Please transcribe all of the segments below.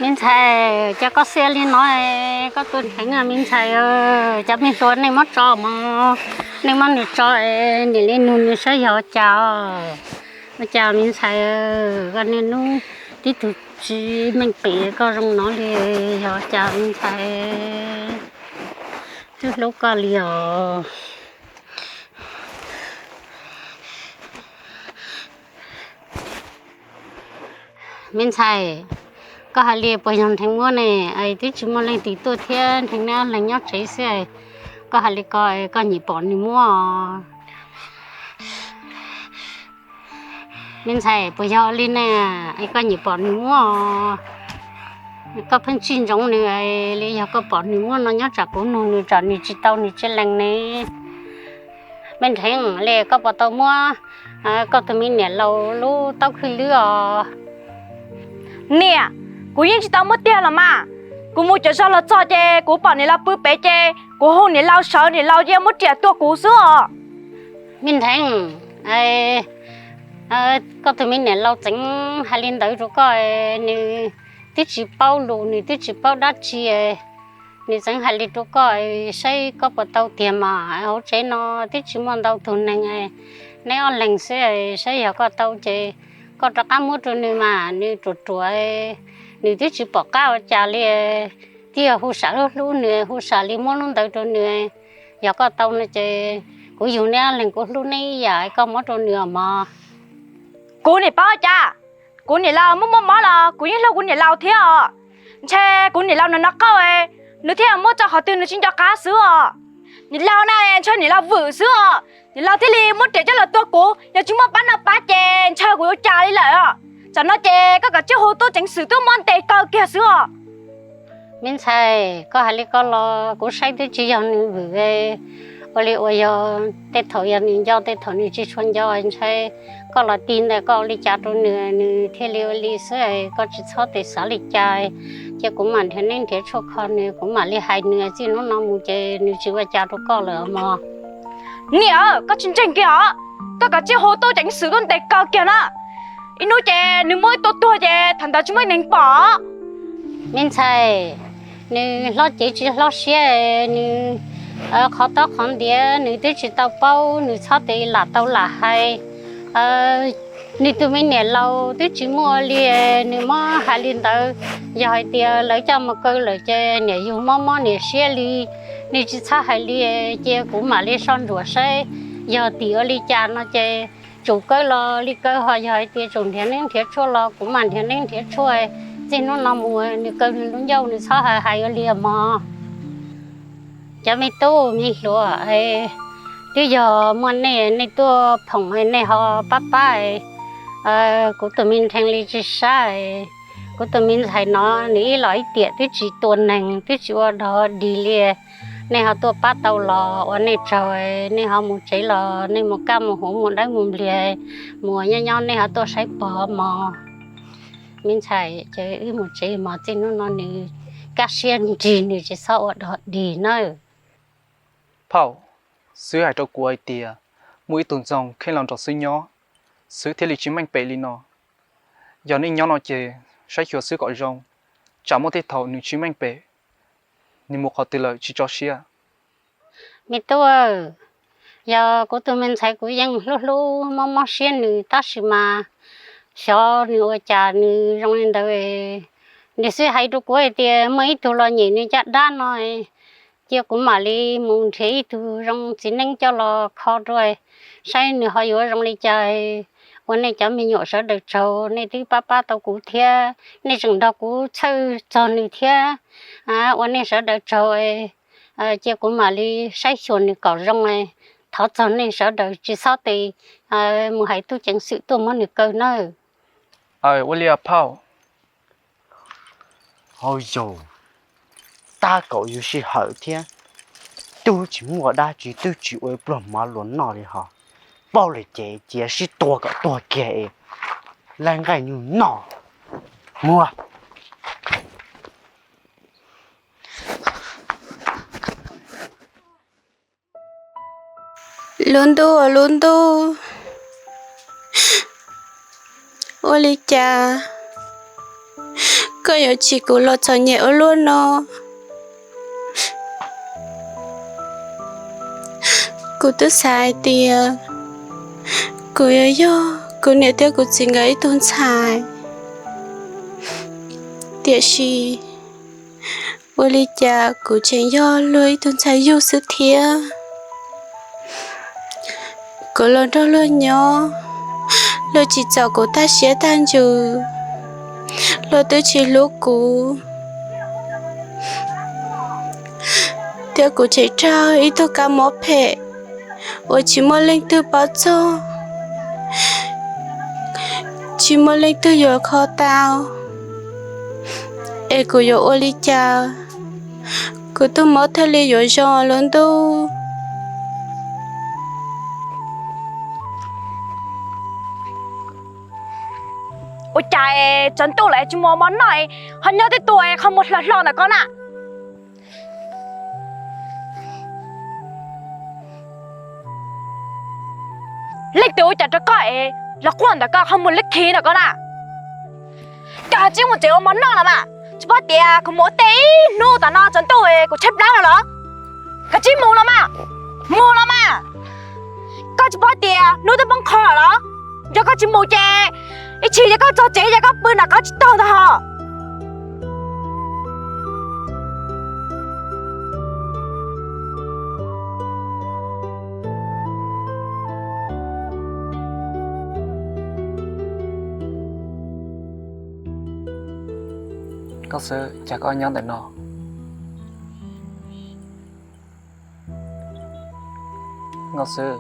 Me ntxhais, cas koj xiab li no, koj tua dheev me ntxhais, cov me hluas nej muab tso mog, nej muab nws tso, niam li nug nws saib yog cas. Ua cas me ntxhais, koj niaj hnub tib tug tsis meej pem koj zoo no li, yog cas me ntxhais, twb hlub koj li os. Me ntxhais, koj hais li puas yog Nrheev muab ne? Twb tsis muaj leej twg tuaj thiab, Nrheev neb ob leeg nyob tsev xwb. Koj hais li ko, koj nyiam pom nws muab os. Me ntxhais, puas yog li ne? Es koj nyiam pom nws muab os. Koj pheej tsij ntsoov nws li, yog koj pom nws muab no nyob tsam kuv nug nws tsam nws tsis tau nws tsis lees ne. Me Nrheev, li koj puas tau muab koj tus me niam laus lub taub khwj lwb os? Niam, kuv yeej tsis tau muab tiag los mas. Kuv mus cov zog los txog ces kuv pom niam laus pw pem ces kuv hu niam laus sawv, niam laus yeej muab riam tua kuv xwb os. Me Nrheev, koj tus me niam laus txeev hais li ntawd rau koj, nws twb tsis paub lus, nws twb tsis paub dab tsi, nws txeev hais li rau koj, saib koj puas tau tiag mas. Hauv tsev no twb tsis muaj ntau tus neeg, neb ob leeg xwb, saib yog koj tau ces koj rov qab muab rau nws mas, nws ruam ruam, nws twb tsis pom qab ua cas li, twb yog hu sam hlub hlub nws, hu sam li muab lub ntawd rau nws. Yog koj tau no ces kuv yug neb ob leeg kuv hlub neb ib yam, koj muab rau nws os mog. Kuv niam paub cas, kuv niam laus muab muab mob los kuv yeej hlub kuv niam laus thiab os. Ntshe kuv niam laus nws no qauj, nws thiaj muab tso qhov twg nws tsis nco qab xwb os. Niam laus na, ntshe niam laus vwm xwb os, niam laus thiaj li muab riam coj los tua kuv, yog tsis muaj pab no pab ces ntshe kuv yuav cas li lawm os. Tsam no ces koj kav tsij hu tub ceev xwm tuaj muab ntes kaw kiag xwb os. Me ntxhais, koj hais li ko los kuv saib twb tsis yog nws vwm, ua li uas yog tej thaum yog nws nco tej thaum nws tsis tshua nco, ntshai koj los tig ntawm koj ua li cas rau nws, nws thiaj li ua li xwb, koj tsis txhob tes xav li cas. Ces kuv mam nrhiav neeb nrhiav tshuaj kho nws, kuv mam li hais nws, txij hnub no mus ces nws tsis ua cas rau koj lawm mog. Niam, koj tsis ntseeg kiag os, koj kav tsij hu tub ceev xwm tuaj ntes kaw kiag na. Ib hnub ces nws muab tua tuag ces thaum ntawd tsis muaj neeg pom. Me ntxhais, nws hlob cev tsis hlob siab, nws qhov tob qhov ntiav nws twb tsis tau paub, nws txhob tes lam tau lam hais. Nws tus me niam laus twb tsis muaj li, nws muab hais li ntawd. Yog hais tias lawv coj mus kaw lawm ces niam yug mob mob niam siab li, nws tsis txhob hais li. Cia kuv mam li soj ntsuam saib, yog tim ua li cas no ces tsum kaw los li kaw, ho yog hais tias tsum nrhiav neeb nrhiav tshuaj los kuv mam nrhiav neeb nrhiav tshuaj. Txij hnub no mus nws kaw nws lub ncauj, nws txhob hais hais ua li mog. Cov me tub me hluas, twb yog muaj nej, nej tuaj phoom nej ho pab pab kuv tus me Nrheev li tsis sab. Kuv tus me ntxhais no nws ib los ib tiam twb tsis tua neeg, twb tsis ua dog dig li. Nej ho tuaj pab tau los ua nej tsaug, nej ho mus tsev los nej mus kaj mus huv mus dawb mus npliag, mus nyob nyob nej ho tuaj saib pog mog. Me ntxhais, ces wb mus tsev mog, txij hnub no nws kaj siab nrig, nws tsis txhob ua dog dig nawb. Phauj, xwb hais rau kuv hais tias muaj ib tug ntxoog kheej los nrog xwb nyob, xwb thiaj li tsis meej pem li no. Yog nej nyob no ces saib xyuas xwb kom zoo, tsam muaj tej thaum nws tsis meej pem, nws mus qhov twg lawm tsis tso siab. Me tub, yog kuv tus me ntxhais kuv yeej hlub hlub mob mob siab nws tab sis mas xyov nws ua cas nws zoo li ntawd. Nws xwb hais rau kuv hais tias muaj ib tug los nyem nws caj dab no, cia kuv mam li mus nrhiav ib tug zoo txiv neeb coj los kho rau saib nws ho yuav zoo li cas. Ua nej cov me nyuam sawv daws tsaug, nej twb pab pab tau kuv thiab, nej tseem nrog kuv txhawj txog nws thiab. Ua nej sawv daws tsaug, cia kuv mam li saib xyuas nws kom zoo. Thov txog nej sawv daws tsis txhob tes mus hais tub ceev xwm tuaj muab nws kaw nawb. Ua li phauj. Hauj yau, tab kaum yus sij hawm thiab, twb tsis muaj dab tsi, twb tsis ua pluag mov luag noj li ho. Paub li ces cia sib tua kom tuag kiag es laib nqaij nyuj noj. Muag. Lub ntuj, lub ntuj, ua li cas Koj yuav tsim kuv los txom nyem ua luaj no. Kuv twb xav hais tias kuv yuav yog kuv niam thiab kuv txiv nkawd ib tug ntxhais, tiam sis ua li cas kuv tseem yog luag ib tug ntxhais yug xwb thiab. Kuv los nrog luag nyob, luag tsis txaus kuv tag siab tag ntsws, luag twb tsis hlub kuv, thiab kuv tseem raug ib tug kab mob phem uas tsis muaj leej twg paub txog, tsis muaj leej twg yuav kho tau. Es kuv yuav ua li cas kuv tus mob thiaj li yuav zoo lub ntuj? Ua cas tsaus ntuj lawm tsis mus ua mov noj, ho nyob tib tug qhov muag hlo hlo ntawm koj na? Leej twg ua cas rau koj es los quaj ntawm koj qhov muag lib khi ntawm koj na? Koj ho tsis mus tsev ua mov noj los mas, tsis paub tias kuv mus ua teb ib hnub tas no tsaus ntuj kuv tshaib plab no los? Koj tsis mus los mas, mus los mas. Koj tsis paub tias hnub twb poob qho los? Yog koj tsis mus ces ib tsam ces koj txog tsev ces koj pw nram qab tsis taug ntag hos. Nkauj Xwb, cas koj nyob ntawm no? Nkauj Xwb,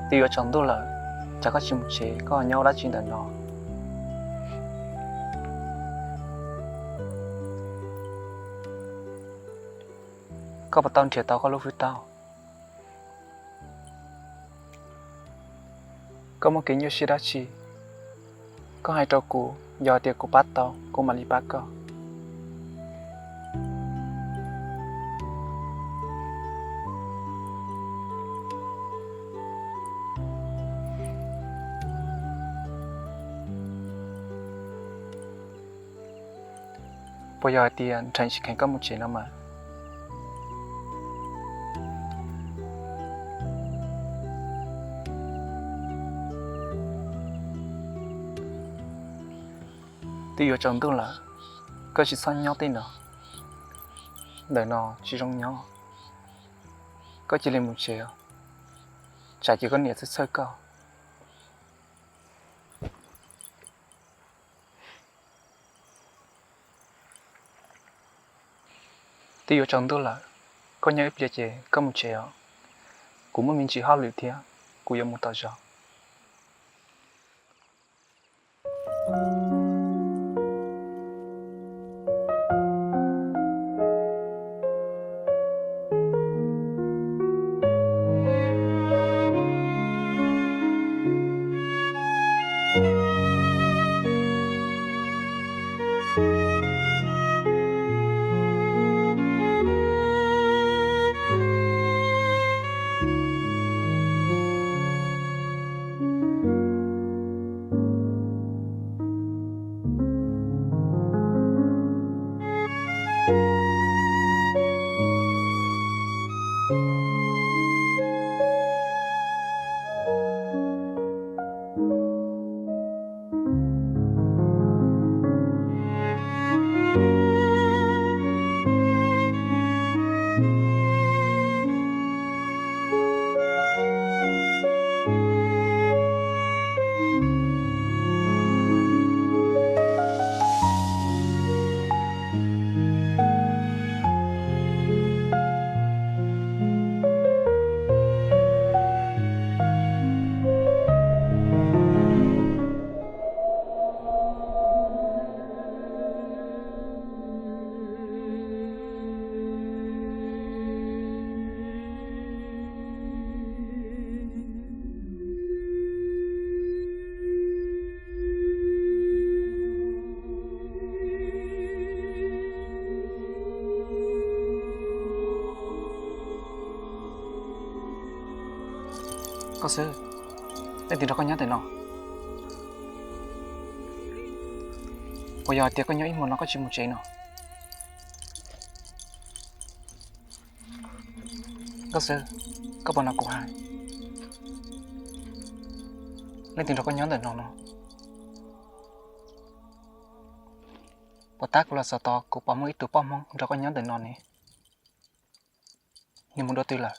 twb yuav tsaus ntuj lawm, cas koj tsis mus tsev, koj nyob ua dab tsi ntawm no? Koj puas tau nrhiav tau koj lub hwj tau? Koj muaj kev nyuaj siab dab tsi, koj hais rau kuv, yog tias kuv pab tau, kuv mam li pab koj. Puas yog hais tias nrheev tsis kheev koj mus tsev no mas? Twb yuav tsaus ntuj lawm, koj tsis txhob nyob tej no, ntawm no tsis zoo nyob. Koj cia li mus tsev, tsam ces koj niam txhawj txhawj koj. Twb yuav tsaus ntuj lawm, koj nyob ib pliag ces koj mus tsev os. Kuv muaj me ntsis hauj lwm thiab, kuv yuav mus tom zos. Koj xwb, leej twg nrog koj nyob ntawm no? Puas yog tias koj nyob ib hmo no koj tsis mus tsev no? Nkauj Xwb, koj puas hnov kuv hais? Leej twg nrog koj nyob ntawm no no? Puas tab kuv los xav tau kuv pom muaj ib tug poj Hmoob nrog koj nyob ntawm no ne. Nws mus dua twg lawm?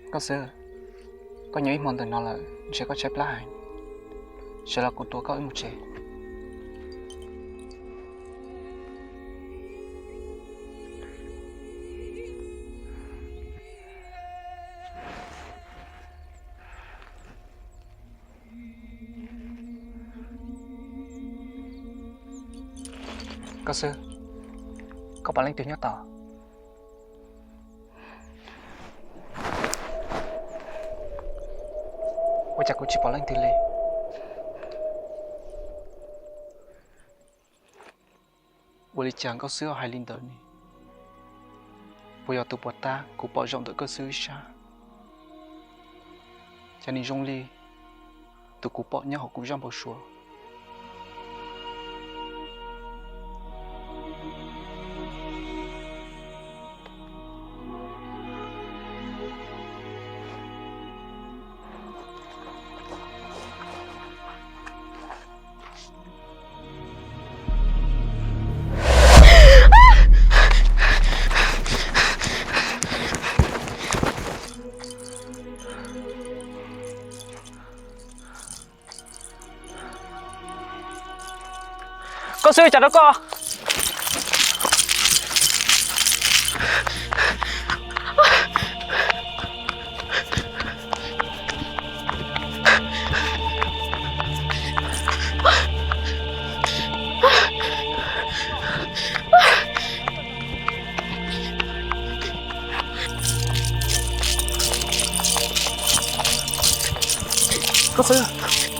Nkauj Xwb, koj nyob ib hmo ntawm no lawm ntshe koj tshaib plab heev. Sawv los kuv tuav koj wb mus tsev. Nkauj Xwb, koj pom leej twg nyob tod? Ua cas kuv tsis pom leej twg li? Ua li cas Nkauj Xwb hais li ntawd ne? Puas yog tus puas tab kuv pom zaum ntawm Nkauj Xwb ib sab? Cas nws zoo li tus kuv pom nyob hauv kuv zaj npau suav. Nkauj Xwb, cas rau koj? Nkauj Xwb,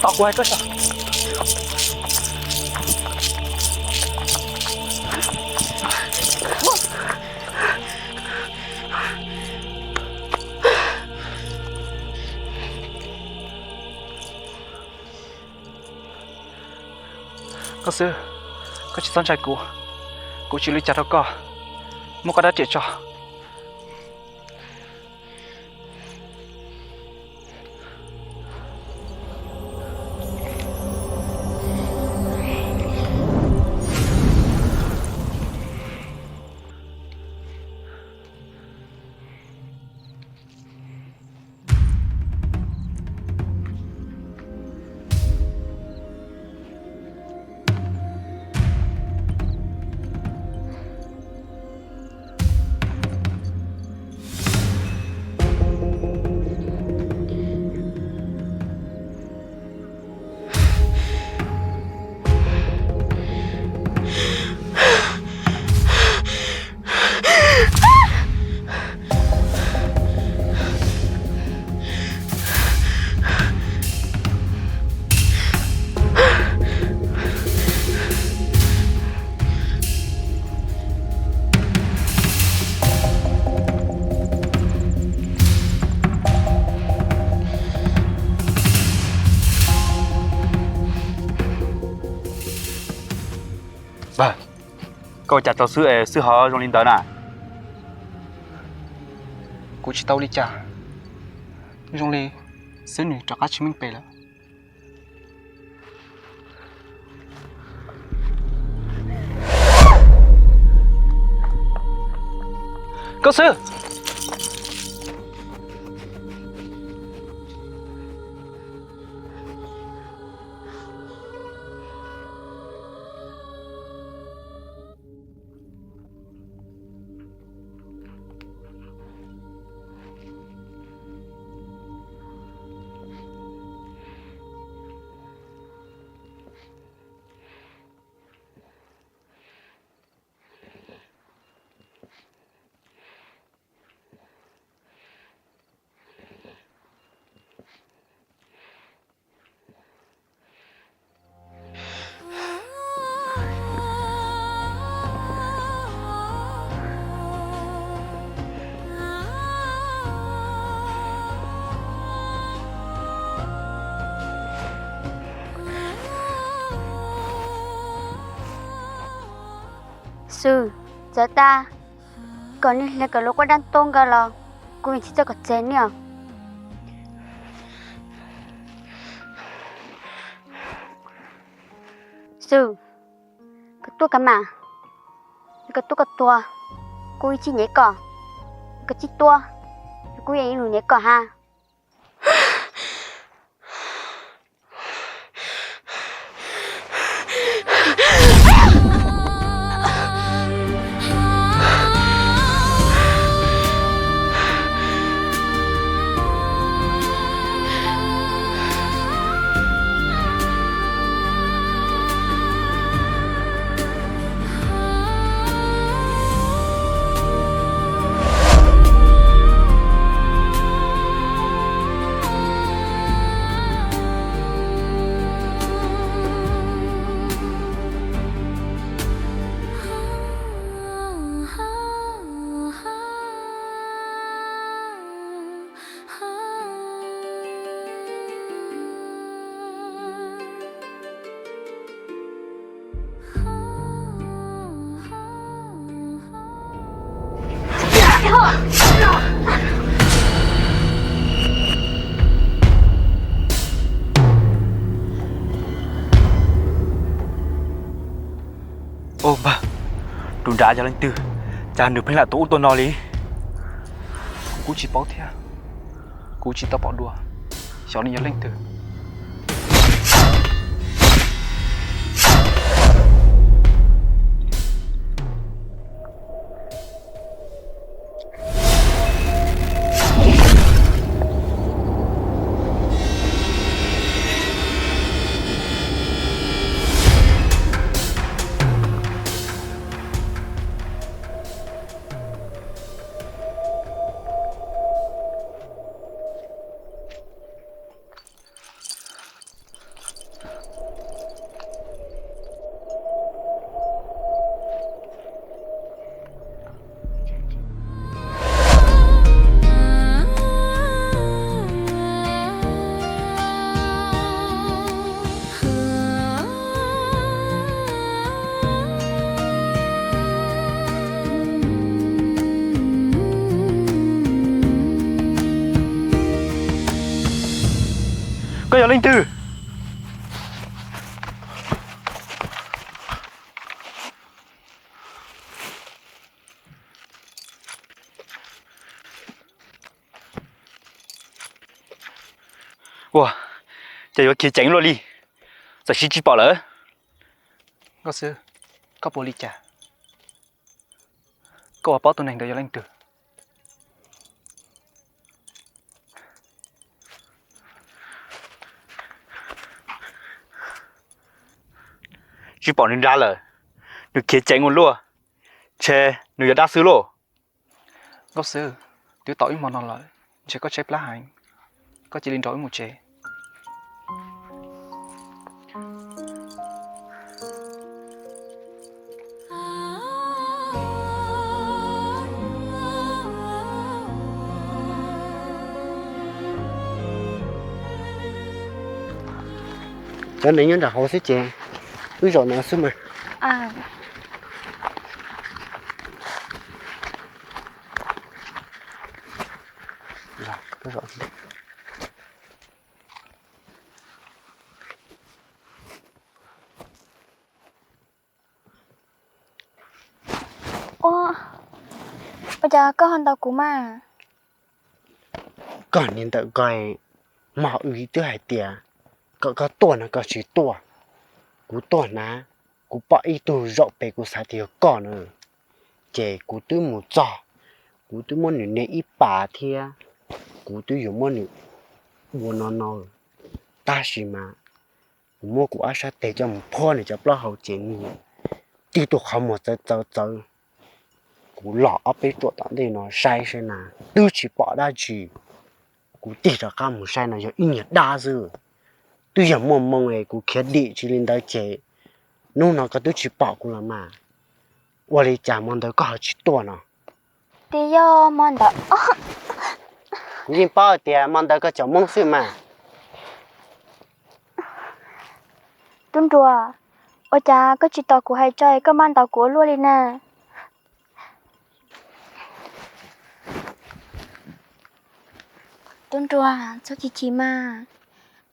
tos kuv hais koj tso. Nkauj Xwb, koj tsis txhob ntshai kuv, kuv tsis ua li cas rau koj, muab koj dab riam tso. Koj ua cas rau Xwb es Xwb ho zoo li ntawd na? Kuv tsis tau ua li cas, zoo li Xwb nws rov qab tsis meej pem lawm. Koj Xwb! Xwm, txawm tas kom nej hle kom lub quab dab tuab nkaus los kuv yeej tsis txawj kom txeg nej os. Xwm, koj tuaj koj mam, koj tuaj koj tuag, kuv yeej tsis nyev kom, koj tsis tuaj, kuv yeej yuav nyev kom ha. Ua npawg, tus nrad yog leej twg, cas nws pheej lam tuaj ub tuaj no li? Kuv tsis paub thiab, kuv tsis tau pom dua xyov nws yog leej twg. Koj yog leej twg? Ua, ces yuav khiav ceev luaj li, txawm siv tsis pom lawm. Nkauj Xwb, koj puas li cas? Koj puas paub tus neeg ntawd yog leej twg? Tsis pom nws nrad lawm, nws khiav ceev ua luaj, ntshe nws yog dab xwb lauj. Nkauj Xwb, twb tau ib hmo no lawm, ntshe koj tshaib plab heev, koj cia li nrog wb mus tsev. Cov neeg nyob nram hauv xwb ces wb zaum no xwb mas. Ua, ua cas koj ho ntaus kuv mas? Koj niag ntawm koj, hmo wb twb hais tias kom koj tuaj no koj tsis tuaj. Kuv tuaj na, kuv pom ib tug zaum pem kuv xav tias yog koj na, ces kuv twb mus txog, kuv twb muab nws nias ib pas thiab kuv twb yuav muab nws ua no no, tab sis mas kuv muab kuv ob sab tes coj mus phuab nws cov plaub hau ces nws tib tug qhov muag txawv txawv txawv. Kuv los ob peb ruam tom ntej no saib saib na, twb tsis pom dab tsi. Kuv tig rov qab mus saib no yog ib niag dab xwb. Twb yog muaj moo es kuv khiav dim tsis li ntawd ces hnub no koj twb tsis pom kuv los mas. Ua li cas hmo ntawd koj ho tsis tuaj no? Twb yog hmo ntawd, kuv yeej paub tias hmo ntawd koj caum Hmoob xwb mas. Tub Nruas, ua cas koj tsis tos kuv hais tso es koj maj ntaus kuv ua luaj li na? Tub Nruas, txhob chim chim mas.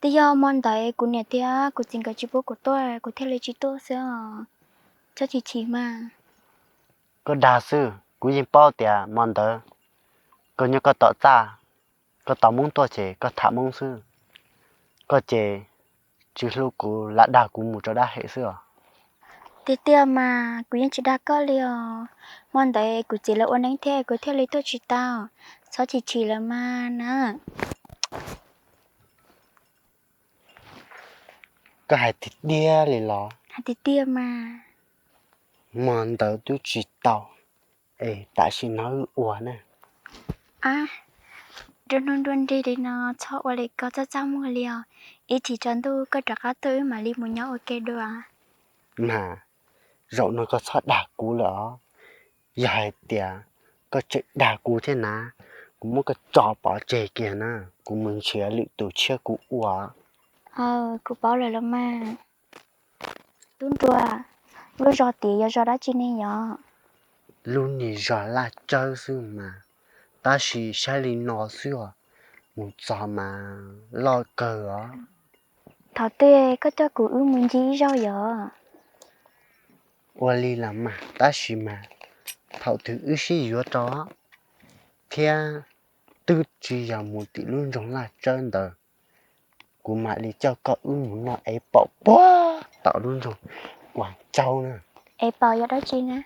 Twb yog hmo ntawd kuv niam thiab kuv txiv nkawd tsis pub kuv tuaj, kuv thiaj li tsis tuaj xwb os. Txhob chim chim mas. Koj dag xwb, kuv yeej paub tias hmo ntawd koj nyob koj tom txaj, koj tos Hmoob tuaj ces koj tham Hmoob xwb. Koj ces tsis hlub kuv, lam dag kuv mus rau dab hem xwb os. Tiag tiag mas, kuv yeej tsis dag koj li os. Hmo ntawd kuv txiv lawv ua neeb thiab kuv thiaj li tuaj tsis tau. Txhob chim chim lawm mas na. Koj hais tiag tiag li los? Hais tiag tiag mas. Hmo ntawd twb tsis tau, es tam sim no wb ua na. Ab, nruab hnub nruab nrig li no txhob ua li ko txaj txaj muag li os. Ib chim tsaus ntuj koj rov qab tuaj wb mam li mus nyob ua ke dua. Mas, zaum no koj txhob dag kuv lawm os. Yog hais tias koj tseem dag kuv thiab na, kuv muab koj tso pov tseg kiag na, kuv mus nrhiav lwm tus tshiab kuv ua. Kuv paub lawm los mas. Tub Nruas, lub zos tiav yog zos dab tsi ne yom? Lub niag zos Laj Tsawb xwb mas, tab sis saib li no xwb os, mus txog mas loj kawg os. Thaum twg koj coj kuv wb mus ncig ib zaug yom? Ua li los mas, tab sis mas thaum twg wb sib yuav rau thiab twb tsis yog mus tim lub nroog Laj Tsawb ntawd, kuv mam li coj koj wb mus noj ev paum puag tom lub nroog Kuam Tsaub na. Ev paum yog dab tsi na?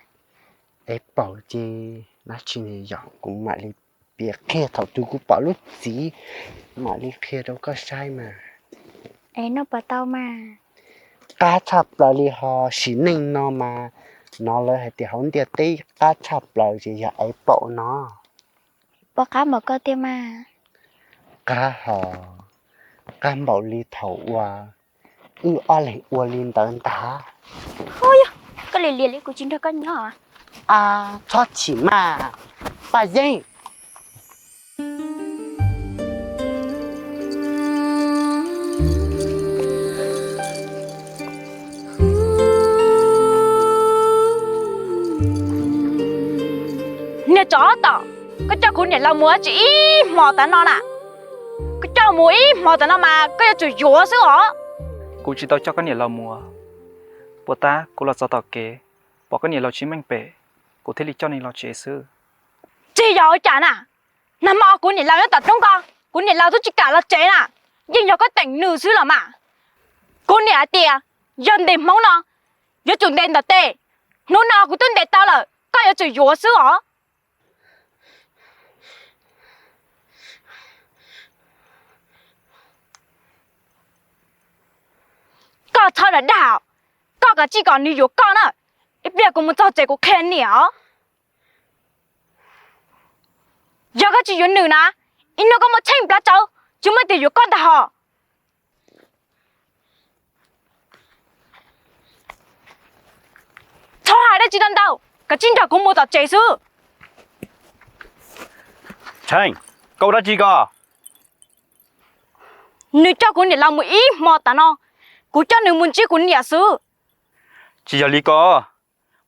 Ev paum ces dab tsi ne yom, kuv mam li piav qhia thaum twg kuv pom lub txiv, mam li qhia rau koj saib mas. Es noj puas tau mas? Qab tshaj plaws li ho, sim neej no mas hnov lawv hais tias hauv ntiaj teb qab tshaj plaws ces yog ev paum no. Puas qab npaum koj tiag mas? Qab hos, qab npaum li thaum uas wb ob leeg ua li ntawd ntag. Ua yog, koj liam liam li kuv tsis nrog koj nyob. Txhob chim mas, Paj Yeeb. Niag tsov tom, koj coj kuv niam laus mus dab tsi ib hmo tav no na? Koj coj mus ib hmo tav no mas koj yuav tsum yuav xwb os. Kuv tsis tau coj koj niam laus mus, puas tab kuv los txog tom kev pom koj niam laus tsis meej pem, kuv thiaj li coj nws los tsev xwb. Tsis yog ua cas na, nag hmo kuv niam laus nyob tom roob ko, kuv niam laus twb tsis kam los tsev na, yeej yog koj teem nws xwb los mas. Kuv niam hais tias yog ntes hmoob no yuav tsum ntes ntawm tes, hnub no kuv twb ntes tau lawm, koj yuav tsum yuav xwb os. Koj txhob dag, koj kav tsij kom nws yuav koj na, ib pliag kuv mus txog tsev kuv qhia niam os. Yog koj tsis yuav nws na, ib hnub koj muaj tsheej plab tsawv, tsis muaj tus yuav koj ntag hos. Txhob hais dab tsi ntau ntau, kav tsij nrog kuv mus tom tsev xwb. Tsheej, koj ua dab tsi ko? Nws coj kuv niam laus mus ib hmo tav no, kuv coj nws mus ntsib kuv niam xwb. Tsis yog li ko,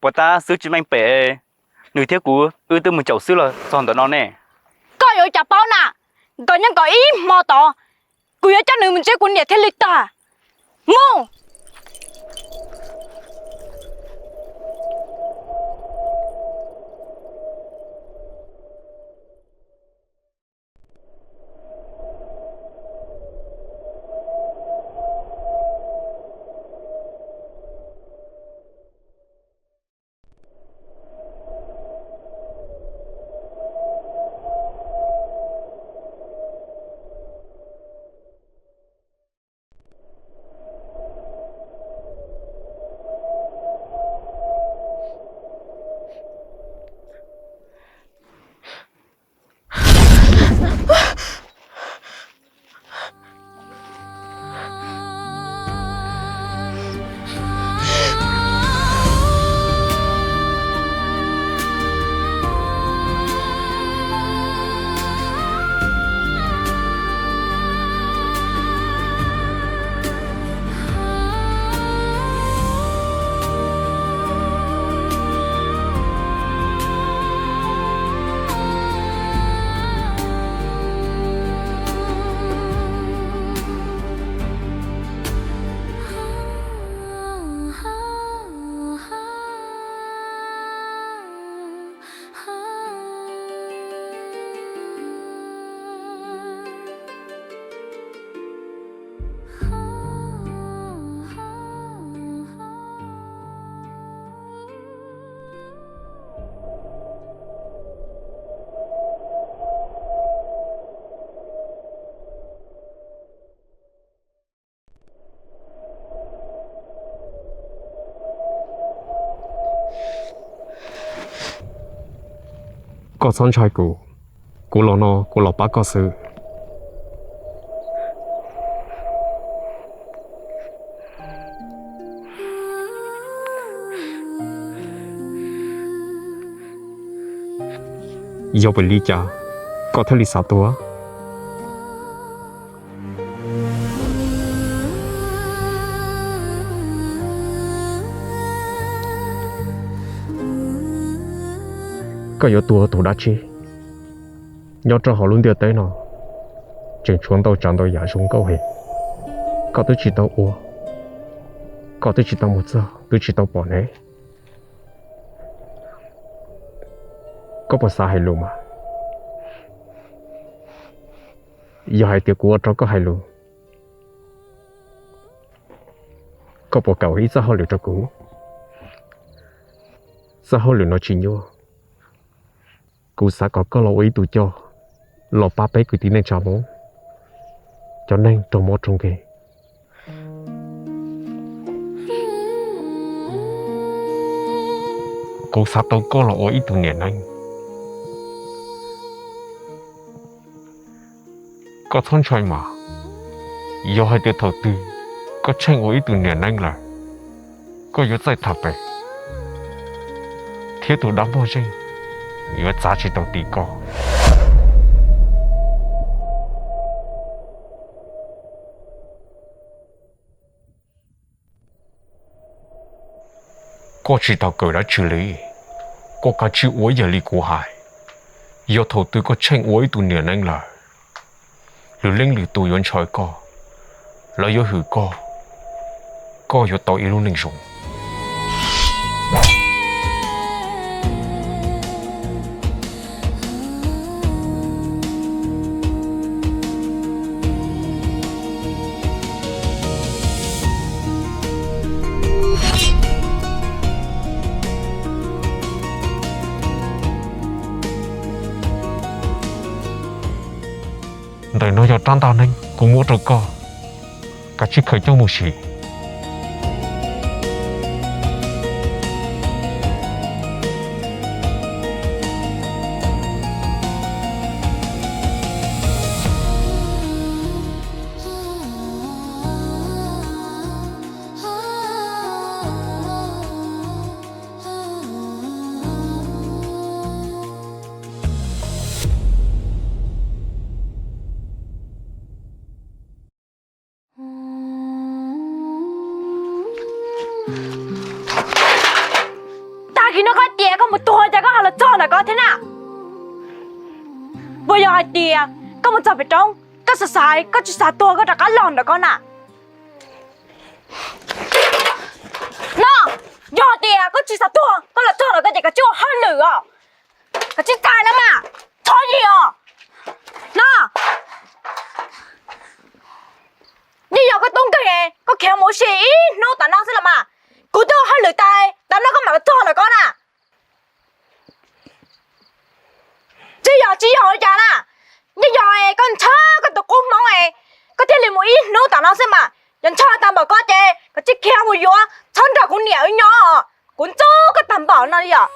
puas tab xwb tsis meej pem, nws thiab kuv wb twb mus caum xwb los txog ntawm no ne. Koj yuav ua cas paub na, nkaus nyob nkaus ib hmo tod, kuv yuav coj nws mus ntsib kuv niam thiaj li tag. Mus! Koj txhob ntshai kuv, kuv los no kuv los pab koj xwb. Yog vim li cas koj thiaj li xav tuag? Koj yuav tuag tus dab tsi? Nyob rau hauv lub ntiaj teb no tseem tshuav ntau tsav ntau yam zoo nkauj heev. Koj twb tsis tau ua, koj twb tsis tau mus txog, twb tsis tau pom ne. Koj puas xav hais lus mas? Yog hais tias kuv ua rau koj hais lus, koj puas kam ua ib txoj hauj lwm rau kuv? Txoj hauj lwm no tsis nyuaj. Kuv xav kom koj los ua ib tug coj los pab peb kwv tij neej tsa Hmoob cov neeg raug mob raug nkeeg. Kuv xav tau koj los ua ib tug niam neeb. Koj txhob ntshai mas, yog hais tias thaum twg koj tsheej ua ib tug niam neeb lawm, koj yuav txawj tham pem, thiab tus dab mog zeej yuav txav tsis tau ti koj. Koj tsis tau kawm dab tsi li, koj kav tsij ua ib yam li kuv hais. Yog thaum twg koj tsheej ua ib tug niam neeb lawm, lwm leej lwm tus yuav ntshai koj, lawv yuav hwm koj, koj yuav tau ib lub neej zoo. Ntawm no yog rab ntaj neeb kuv muab rau koj, kav tsij khaws coj mus siv. Tag kis no koj tias koj mus tuag cas koj ho los txog ntawm ko thiab na? Puas yog hais tias koj mus txog pem roob, koj xav xav koj tsis xav tuag koj rov qab los ntawm ko na? No, yog tias koj tsis xav tuag koj los txog ntawm ko ces koj tsis ua hauj lwm os. Koj tsis txais no mas, txhob yig os. No, yeej yog koj tub nkeeg, koj khiav mus ua si ib hnub tas no xwb los mas. Kuv twb ua hauj lwm tas, tas no koj mam los txog ntawm ko na. Tsis yog tsis yog ua cas na, yeej yog koj ntshaw koj tus qub hmoob, koj thiaj li mus ib hnub tas no xwb mas. Yog ntshaw tag npaum ko ces koj tsis khiav mus yuav, txhob nrog kuv niam wb nyob, kuv ntxub koj tag npaum no li os.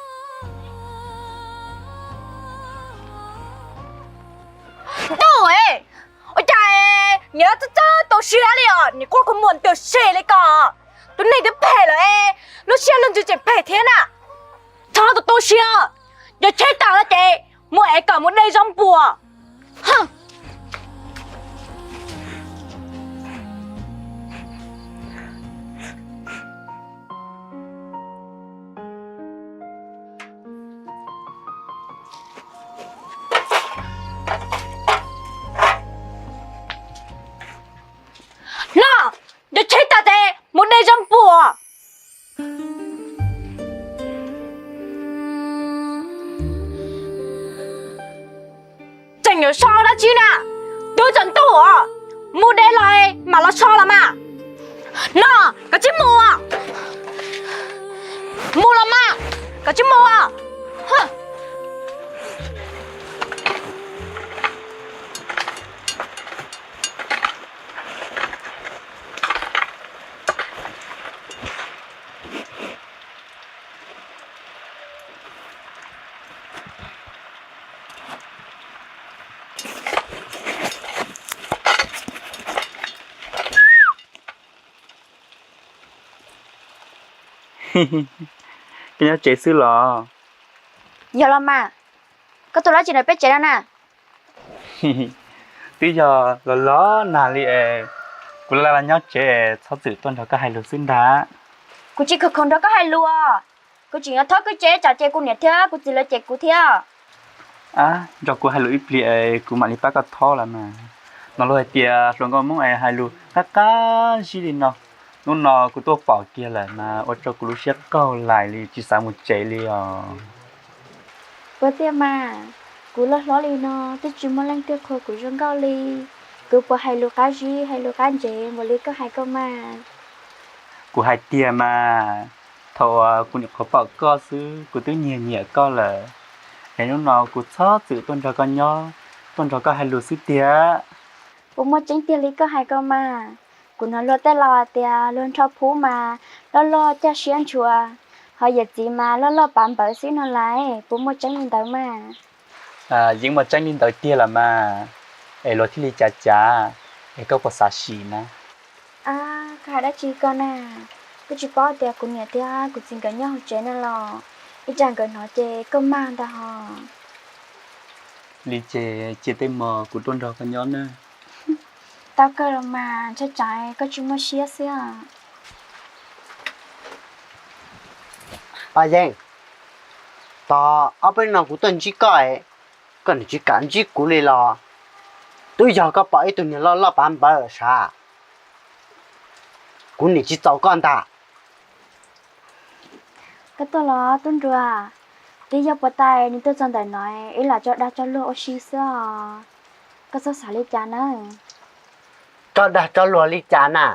Ntuj, ua cas niam txawj txawj tu siab li os, niam quaj kua muag ntws si li ko. Tus neeg twb phem lawm, lub siab lub ntsws tseem phem thiab na. Txhob tu tu siab, yog tsheb tawm no ces mus ev kom mus de zaub npua. No, yog tsheb tawm ces mus de zaub npua. Tseem yuav so dab tsi na? Twb tsaus ntuj os, mus de los mam los so los mas. No, koj tsis mus, mus los mas, koj tsis mus. Koj nyob tsev xwb los? Yog los mas, koj tuaj los tsis ntawm peb tsev no na? Twb yog los los nag li es kuv laj laj nyob tsev es txhob txwm tuaj nrog koj hais lus xwb ntag. Kuv tsis khoom khoom nrog koj hais lus os. Kuv tseem yuav thov kwv tsev tsam ces kuv niam thiab kuv txiv lawv cem kuv thiab. Nrog kuv hais lus ib pliag es kuv mam li pab koj thov los mas. No luag hais tias hluas nkauj Hmoob es hais lus qab qab zib li no. Hnub no kuv tuaj pom kiag lawm mas ua rau kuv lub siab qaug lais li tsis xav mus tsev li os. Puas tiag mas, kuv loj hlob li no twb tsis muaj leej twg qhuas kuv zoo nkauj li. Kuv puas hais lus qab zib hais lus qab ntsev npaum li koj hais ko mas? Kuv hais tiag mas, thaum uas kuv nyuam qhuav pom koj xwb kuv twb nyiam nyiam koj lawm. Es hnub no kuv txhob txwm tuaj nrog koj nyob, tuaj nrog koj hais lus xwb tiag. Puas muaj tseeb tiag li koj hais ko mas? Kuv hnov luag tej laus hais tias luag nrho phub mas loj loj caj siab ntshua, ho yawm txiv mas loj loj pav npawv xwb no lauj, puas muaj tseeb li ntawd mas? Yeej muaj tseeb li ntawd tiag los mas, es luag thiaj li cav cav, es koj puas xav sim na? Koj hais dab tsi ko na? Koj tsis paub tias kuv niam thiab kuv txiv nkawd nyob hauv tsev no los? Ib tsam nkawd hnov ces koj mag ntag hos. Li ces cia tej mos kuv tuaj nrog koj nyob na. Tau kawg los mas, ntshai tsam koj tsis muaj siab xwb os. Paj Yeej, tau ob peb hnub no kuv tuaj ntsib koj, koj niam tsis kam ntsib kuv li los? Twb yog koj pom ib tug niag loj loj pav npawv sav, kuv niam tsis txaus koj ntag. Koj tuaj los tub nruas, twb yog puas tas nws tuaj txog ntawm no, ib lam tso dag tso luag ua si xwb os. Koj txhob xav li cas na. Tso dag tso luag li cas na?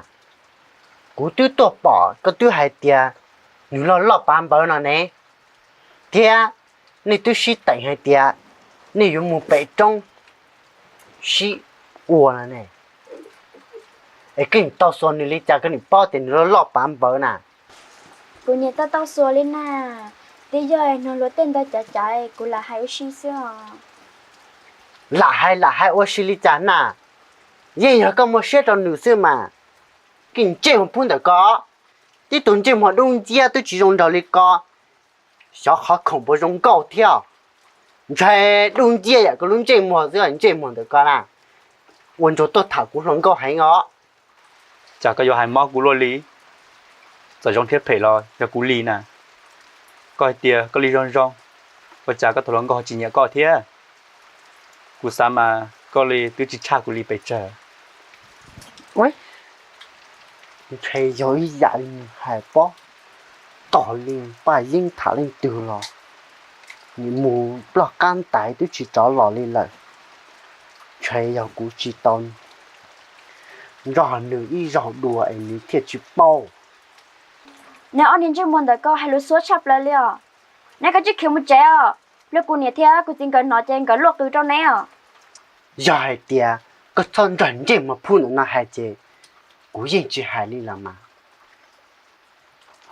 Kuv twb tuaj pom koj twb hais tias nws loj loj pav npawv no ne, thiab nej twb sib teem hais tias nej yuav mus pem roob sib ua no ne, es koj tau xuas nws li cas koj nim paub tias nws loj loj pav npawv na? Kuv niam tau tau xuas li na, twb yog hnov luag tej ntawd cav cav kuv lam hais ua si xwb os. Lam hais lam hais ua si li cas na? Yeej yog koj muaj siab rau nws xwb mas. Koj ntsej muag phub ntawm ko, tib tug ntsej muag dub nciab twb tsis zoo nraug li ko, xyov qhov khoom puas zoo nkauj thiab. Ntshai dub nciab yam koj lub ntsej muag xwb, ntsej muag ntawm ko na, ua ntsuag tuaj tham kuv hluas nkauj heev os. Cas koj yuav hais mob kuv luaj li? Txawm zoo thiab phem los yog kuv li na. Koj hais tias koj li zoo zoo, ua cas koj tus hluas nkauj tsis nyiam koj thiab? Kuv xav mas koj li twb tsis tshaj kuv li pes tsawg. Ntshe yog ib yam li nws hais pob, tog li Paj Yeeb tham leej twg los nws mus ploj qab ntais twb tsis rov los li lawm. Ntshe yog kuv tsis tau nrog nws ib zaug dua es nws thiaj tsis paub. Neb ob niag ntsej muag ntawm ko hais lus xuav tshaj plaws li os. Neb kav tsij khiav mus tsev os, luag kuv niam thiab kuv txiv nkawd hnov ces nkawd luaj qws rau neb os. Yog hais tias koj txhob nrog ntsej muag phub ntawm no hais ces kuv yeej tsis hais li los mas.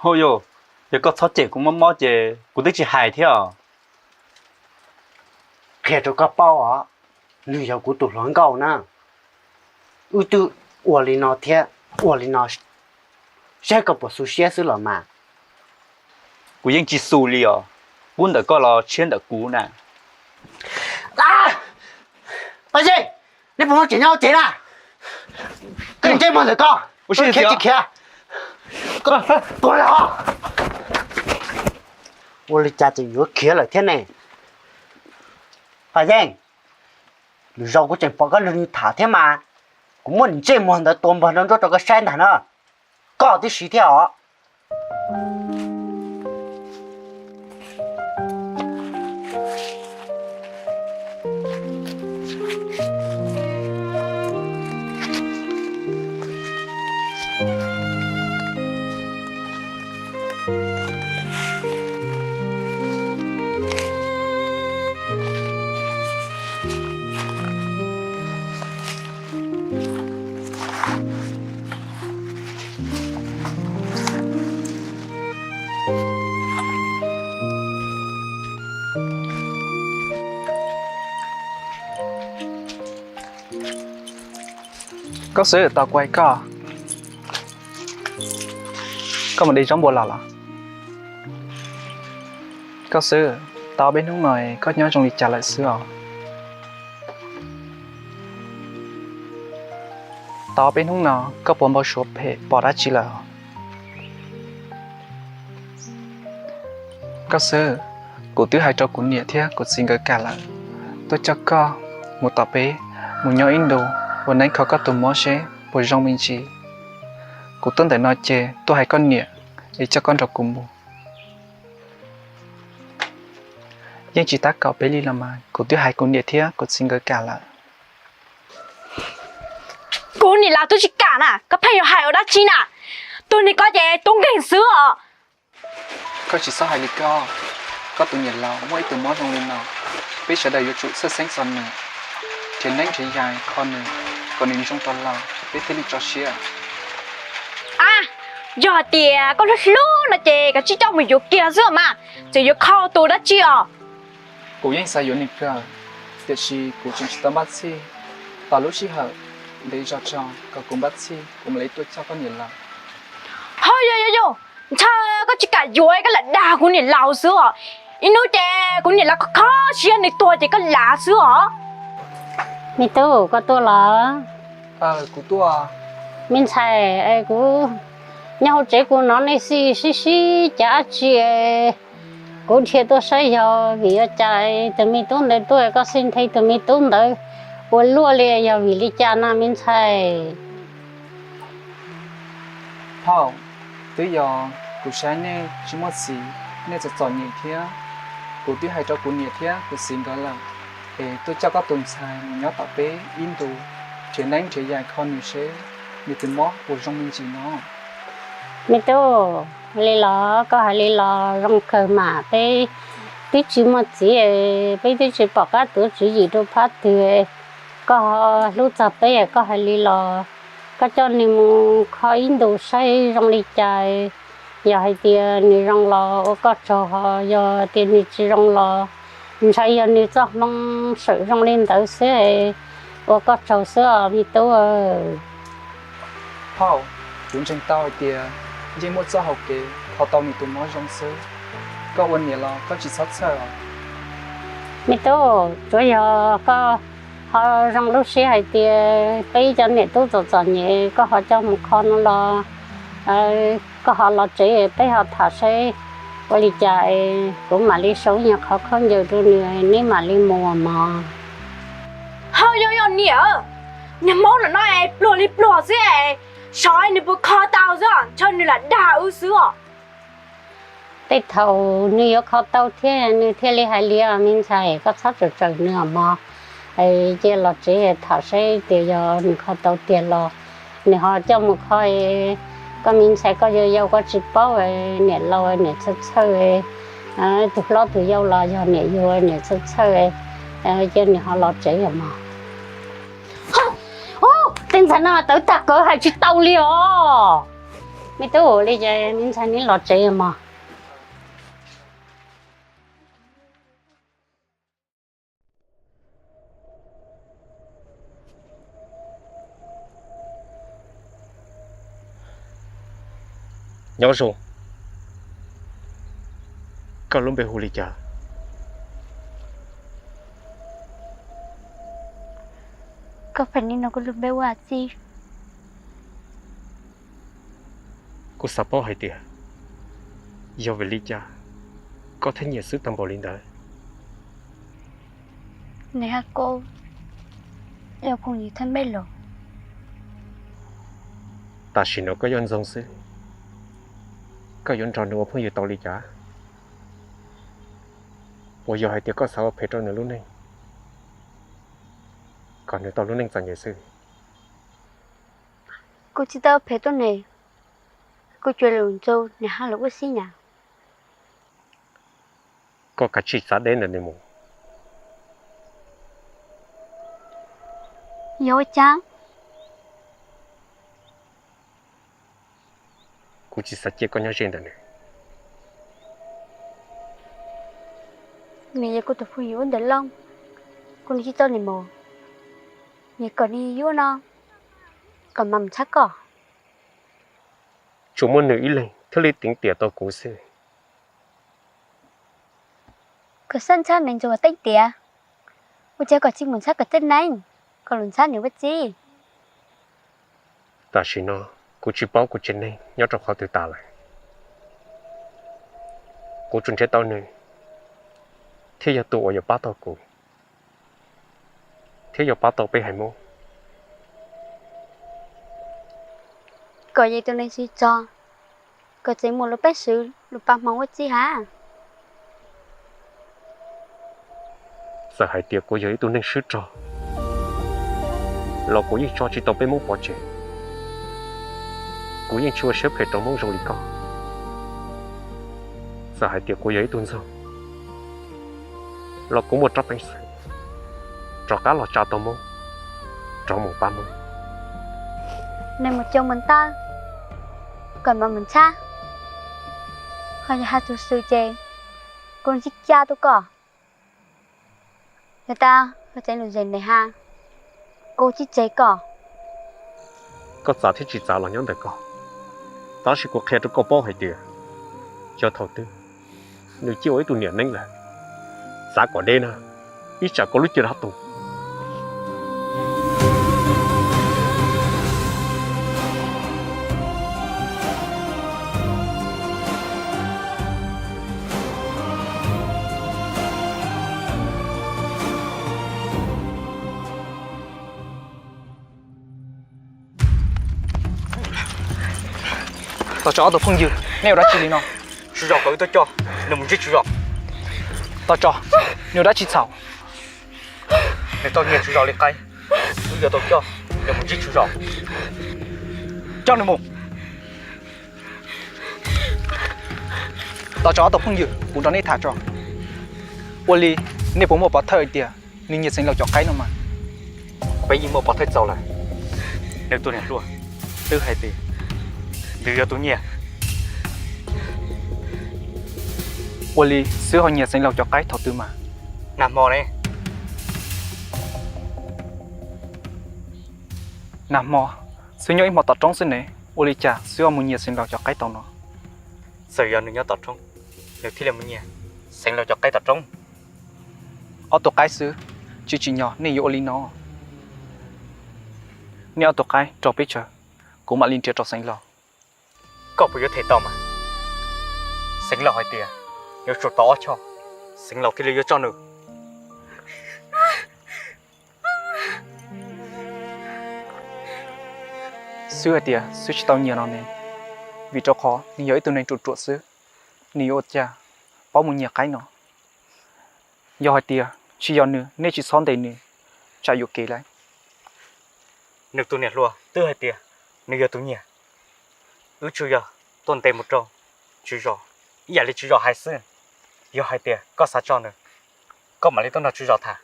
Hauj yus, yog koj txhob cem kuv mob mob ces kuv twb tsis hais thiab os. Qhia rau koj paub os, nws yog kuv tus hluas nkauj na. Wb twb ua li no thiab ua li no, saib koj puas xu siab xwb los mas. Kuv yeej tsis xu li os, pub ntawm koj los tshiab ntawm kuv na. Paj Yeej, neb puas muaj tseem nyob hauv tsev na? Koj ntsej muag ntawm koj, khiav tsis khiav? Tuag los? Ua li cas tseem yuav khiav lawm thiab ne? Paj Yeej, lwm zaus kuv tseem pom koj nrog nws tham thiab mas, kuv muab ntsej muag ntawd tua npog nruab nruab rau koj saib ntag na. Koj tib si thiab os. Koj xwb tau kuai koj. Koj mus de zaub npua los los? Koj xwb, tau peb hnub no koj nyob zoo li cas lawm xwb os? Tau peb hnub no koj puas npau suav phem pom dab tsi lawm? Koj xwb, kuv twb hais rau kuv niam thiab kuv txiv nkawd kam lawm, tuaj coj koj mus tom peb, mus nyob ib ntus, ua neeb kho koj tus mob seb puas zoo me ntsis. Kuv tuaj ntawm no ces tuaj hais koj niam es coj koj nrog kuv mus. Yeej tsis tab kaum peb li los mas, kuv twb hais kuv niam thiab kuv txiv nkawd kam lawm. Kuv niam laus twb tsis kam na, koj pheej yuav hais ua dab tsi na? Tus niag ko ces tub nkeeg xwb os. Koj tsis txhob hais li koj, koj tus niam laus muaj ib tug mob zoo li no, peb sawv daws yuav tsum txhawj xeeb txog nws, nrhiav neeb nrhiav yaig kho nws, kom nws zoo rov los peb thiaj li tso siab. A, yog hais tias koj hlub hlub no ces koj tsij coj mus yuav kiag xwb mas, tseem yuav kho tus dab tsi os? Kuv yeej xav yuav nws kawg, tiam sis kuv tseem tsis tau npaj txhij. Tos lub sij hawm ntev zog tso kom kuv npaj txhij kuv mam li tuaj coj koj niam laus. Ho yog yog yog, ntshe koj tsis kam yuav koj lam dag kuv niam laus xwb os. Ib hnub ces kuv niam laus kho kho siab nws tuag ces koj lav xwb os. Me tub, koj tuaj los? Kuv tuaj. Me ntxhais, kuv nyob hauv tsev kuv hnov nej xij sib sib cav dab tsi, kuv dhia tuaj saib yog vim ua cas tus me tub ntawd tuaj koj xij nthe tus me tub ntawd ua luaj li, yog vim li cas no me ntxhais? Phauj, twb yog kuv saib nej tsis muaj txiv, nej txom txom nyem thiab, kuv twb hais rau kuv niam thiab kuv txiv nkawd lawm, es tuaj coj koj tus ntxhais mus nyob tom peb ib ntus, nrhiav neeb nrhiav yaig kho nws seb nws tus mob puas zoo me ntsis no. Me tub, li los koj hais li los zoo kawg mas, peb twb tsis muaj txiv, peb twb tsis pom qab tuav tswv yim rau phab twg, koj ho hlub txog peb, koj hais li los koj coj nws mus kho ib ntus saib zoo li cas, yog hais tias nws zoo los ua koj tsaug, ho yog tias nws tsis zoo los ntshai yog nws txoj hmoo sawm zoo li ntawd xwb, ua koj tsaug xwb os me tub. Phauj, kuv ntseeg tau hais tias yeej muaj txoj hau kev kho tau nws tus mob zoo xwb. Koj ua niam los koj tsis txhob txhawj os. Me tub, tsuav yog koj ho zoo lub siab hais tias peb cov niam tub txom txom nyem koj ho coj mus kho no los koj ho los tsev peb ho tham seb ua li cas, kuv mam li sau nyuag qhov khaub ncaws rau nws neb mam li mus mog. Ho yog yog niam, niag hmoob no pluag li pluag xwb, saib nws puas kho tau xwb, ntshe nws lam dag wb xwb os. Tej thaum nws yuav kho tau thiab nws thiaj li hais li os me ntxhais, koj txhob txawm txawm nws os mog. Cia los tsev tham seb tias yog nws kho tau tiag los nws ho coj mus kho, koj me ntxhais koj yau yau koj tsis paub, niam laus niam txhawj txhawj, tus hlob tus yau los yog niam yau niam txhawj txhawj, cia nws ho los tsev os mog. Tej ntxhais no tawv tag kawg hais tsis tau li os. Me tub, ua li ces me ntxhais neb los tsev os mog. Nyob zoo, koj lub npe hu li cas? Koj pheej niaj no kuv lub npe ua Txi. Kuv xav paub hais tias yog vim li cas koj thiaj nyiam Xwb tag npaum li ntawd. Nws hab kuv yog phooj ywg thawj npeb los. Tam sim no koj yog Ntxoog xwb, koj yuav nrog nws ua phooj ywg tau li cas? Puas yog hais tias koj xav ua phem rau nws lub neej, kom nws tau lub neej txom nyem xwb? Kuv tsis tau ua phem rau nws, kuv tsuas lus Ntxoog nws hab lus Ua Xib Nyas. Koj kav tsij txav deb ntawm nws mus. Yog ua cas? Kuv tsis xav cia koj nyob ze ntawm nws. Nws yog kuv tus phooj ywg ub ntawm Looj, kuv nws tsis tau nws mus, nws kom nws yuav no kom mam mus txhab koj. Tsuas muaj nws ib leeg thiaj li teev tiam tau kuv xwb. Koj xav ntshab neeg ntsuag teeb tiam, ua cas koj tsis mus ntshab koj tsev neeg, koj los ntshab nws ua tsi? Tam sim no kuv tsis paub kuv tsev neeg nyob rau qhov twg tas lawm. Kuv tsuas nrhiav tau nws thiaj yog tus uas yuav pab tau kuv, thiab yuav pab tau peb haiv Hmoob. Koj yog ib tug neeg sib tso, koj tseem muaj lub peev xwm lub paj hmoov ua tsi hab? Txawm hais tias kuv yog ib tug neeg swb rog los kuv yeej tso tsis tau peb Hmoob pov tseg. Kuv yeej tsis ua siab phem rau Hmoob zoo li koj. Txawm hais tias kuv yog ib tug ntxoog los kuv muaj rab peev xwm rov qab los tsa tau Hmoob rov mus pab Hmoob. Neeg mus coo mus ntawv, koj mam mus ntshab, ho yog hais txog xwm ces kuv tsis ca tau koj. Yog tas koj tseem lom zem ne hab, kuv tsis tseg koj. Koj txav thiab tsis txav los nyob ntawm koj, tab sis kuv qhia rau koj paub hais tias yog thaum twg nws ciaj ua ib tug niam neeb lawm, txav kom deb na, ib tsam koj lub cuab dab tu. Tau tso ob tug phooj ywg, nej ua dab tsi li no? Tswv zos kom wb tuaj coj nws mus ntsib tswv zos. Tau tso, nws ua dab tsi txhaum? Nws tau nyiag tswv zos li qaib, wb yuav tau coj nws mus ntsib tswv zos. Coj nws mus. Tau tso ob tug phooj ywg, kuv nrog nej tham tso. Ua li, nej puas muaj pov thawj hais tias nws nyiag Xeev Laus cov qaib no mas? Peb yeej muaj pov thawj txaus lawm. Nws tus niam hluas twb hais tias nws yog tus nyiag. Ua li xwb ho nyiag Xeev Laus cov qaib thaum twg mas? Nag hmo ne. Nag hmo xwb nyob ib hmo tom roob xwb ne, ua li cas xwb ho mus nyiag Xeev Laus cov qaib tau no? Txawm yog nws nyob tom roob, nws thiaj li mus nyiag Xeev Laus cov qaib tom roob. Ob tug qaib xwb, tsis tsim nyog nej yuav ua li no. Nej ob tug qaib rau peb tsawv, kuv mam li nrhiav rau Xeev Laus. Koj puas yuav them tau mas? Xeev Laus hais tias yuav tsum tau ob choj, Xeev Laus thiaj li yuav tso nws. Xwb hais tias xwb tsis tau nyiag no ne, vim rau qhov nws yog ib tug neeg ruam ruam xwb, nws yuav ua cas paub mus nyiag qaib no. Yog hais tias tsis yog nws, nej tsis txhob ntes nws, tsam yuam kev lawm. Nws tus niam hluas twb hais tias nws yog tus nyiag. Wb tsuas yog tuaj ntes mus rau tswv zos ib yam li tswv zos hais xwb. Yog hais tias koj xav tso nws, koj mam li tuaj nrog tswv zos tham.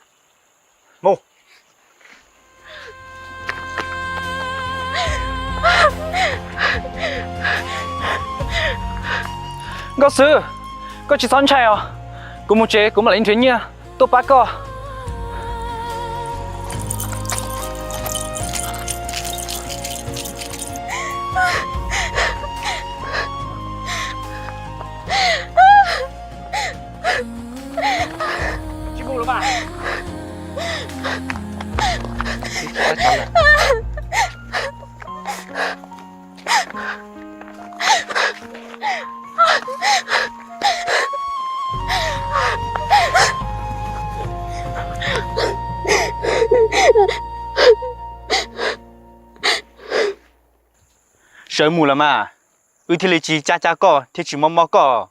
Mus. Nkauj Xwb, koj tsis txhob ntshai os. Kuv mus tsev kuv mam li nrhiav nyiaj tuaj pab koj. Sawv mus los mas, wb thiaj li tsis cab cab koj thiab tsis mob mob koj.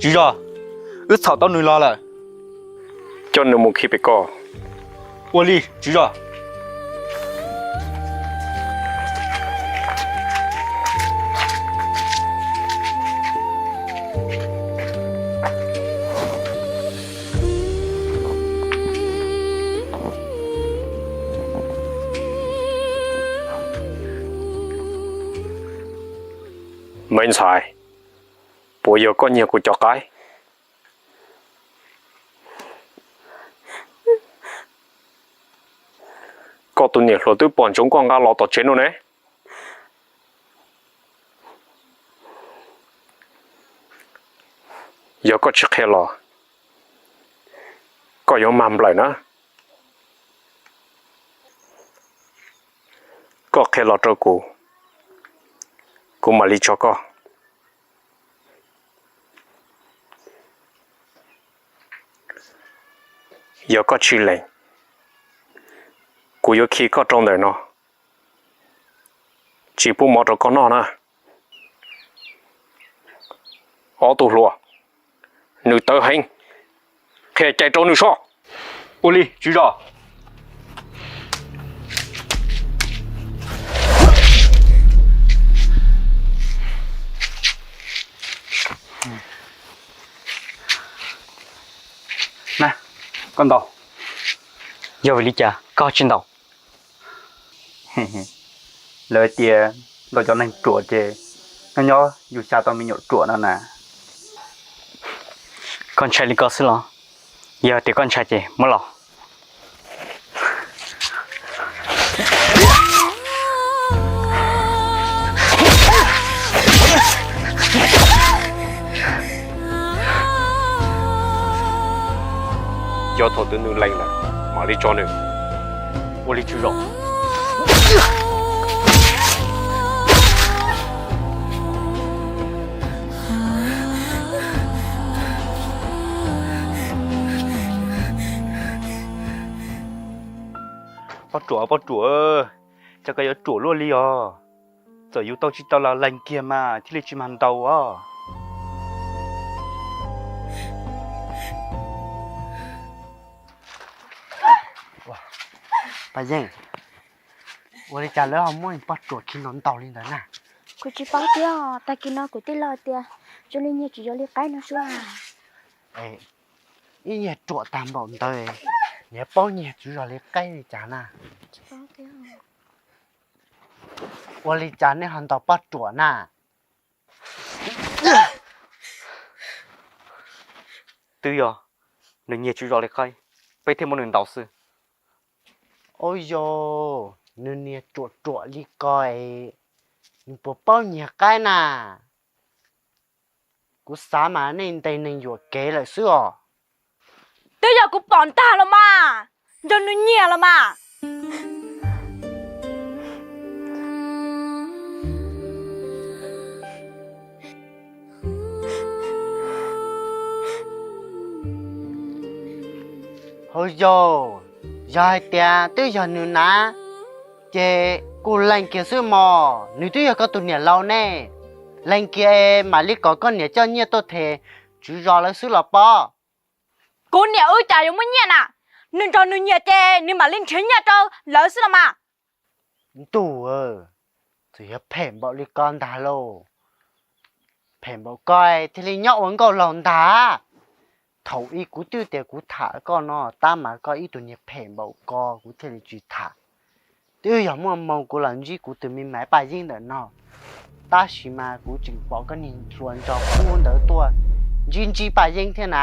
Tswv zos, wb txhom tau nws los lawm. Coj nws mus khi pem ko. Ua li tswv zos. Me ntxhais, puas yog koj nyiag kuv cov qaib? Koj tus niam hluas twb pom ntsoov koj nqa los tom tsev no ne. Yog koj tsis qhia los, koj yuav mag nplawm na. Koj qhia los rau kuv, kuv mam li tso koj. Yog koj tsis lees, kuv yuav khi koj rau ntawm no, tsis pub mov rau koj noj na. Ob tug hluas, nws tawv heev, qhia cai rau nws soj. Ua li tswv zos. Na, koj ntaus. Yog vim li cas koj tsis ntaus? Lawv tias ntaus cov neeg ruam ces nyob nyob yus xya tau me nyuam ruam no na. Koj ntshai li ko xwb los? Yog tias koj ntshai ces muab los. Yog thaum twg nws lees lawm mam li tso nws. Ua li tswv zos. Poj ruam, poj ruam, cas koj yuav ruam luaj li os? Txawm yus tau tsis tau los lees kiag mas thiaj li tsis mag ntaus os. Paj Yeej, ua li cas lawv ho muab poj ruam khi ntaus ntaus li ntawd na? Kuv tsis paub thiab, tag kis no kuv tij laug tias zoo li nyiag tswv zos li qaib no sua. Ib nyiag ruam tag npaum ntawd, nyiag paub nyiag tswv zos li qaib li cas na? Ua li cas nej ho ntaus poj ruam na? Twb yog nws nyiag tswv zos li qaib, peb thiaj muab nws ntaus xwb. Ua yog nws niag ruam ruam li ko es nws puas paub nyiag qaib na? Kuv xav mas nej ntes neeg yuam kev lawm xwb os. Twb yog kuv pom ntag los mas, nrog nws nyiag los mas. Hauv yog, yog hais tias twb yog nws na, ces kuj lees kiag xwb mog, nws twb yog koj tus niam laus ne. Lees kiag es mam li kom koj niam coj nyiaj tuaj them tswv zos lawv xwb los pob. Kuv niam wb cas yuav muaj nyiaj na, nws nrog nws nyiag ces nws mam li nrhiav nyiaj rau lawv xwb los mas. Ntuj, txawm yog phem npaum li ko ntag lauj, phem npaum ko thiaj li nyob ua nkauj laug ntag. Thaum ub kuv twb tias kuv tham koj no tab mas koj ib tug niag phem npaum ko kuv thiaj li tsis tham. Twb yog muaj moo kuv los ntsib kuv tus me maiv Paj Yeeb ntawm no, tab sis mas kuv tseem pom koj niag hluas nraug qub ntawd tuaj ntsib ntsib Paj Yeeb thiab na,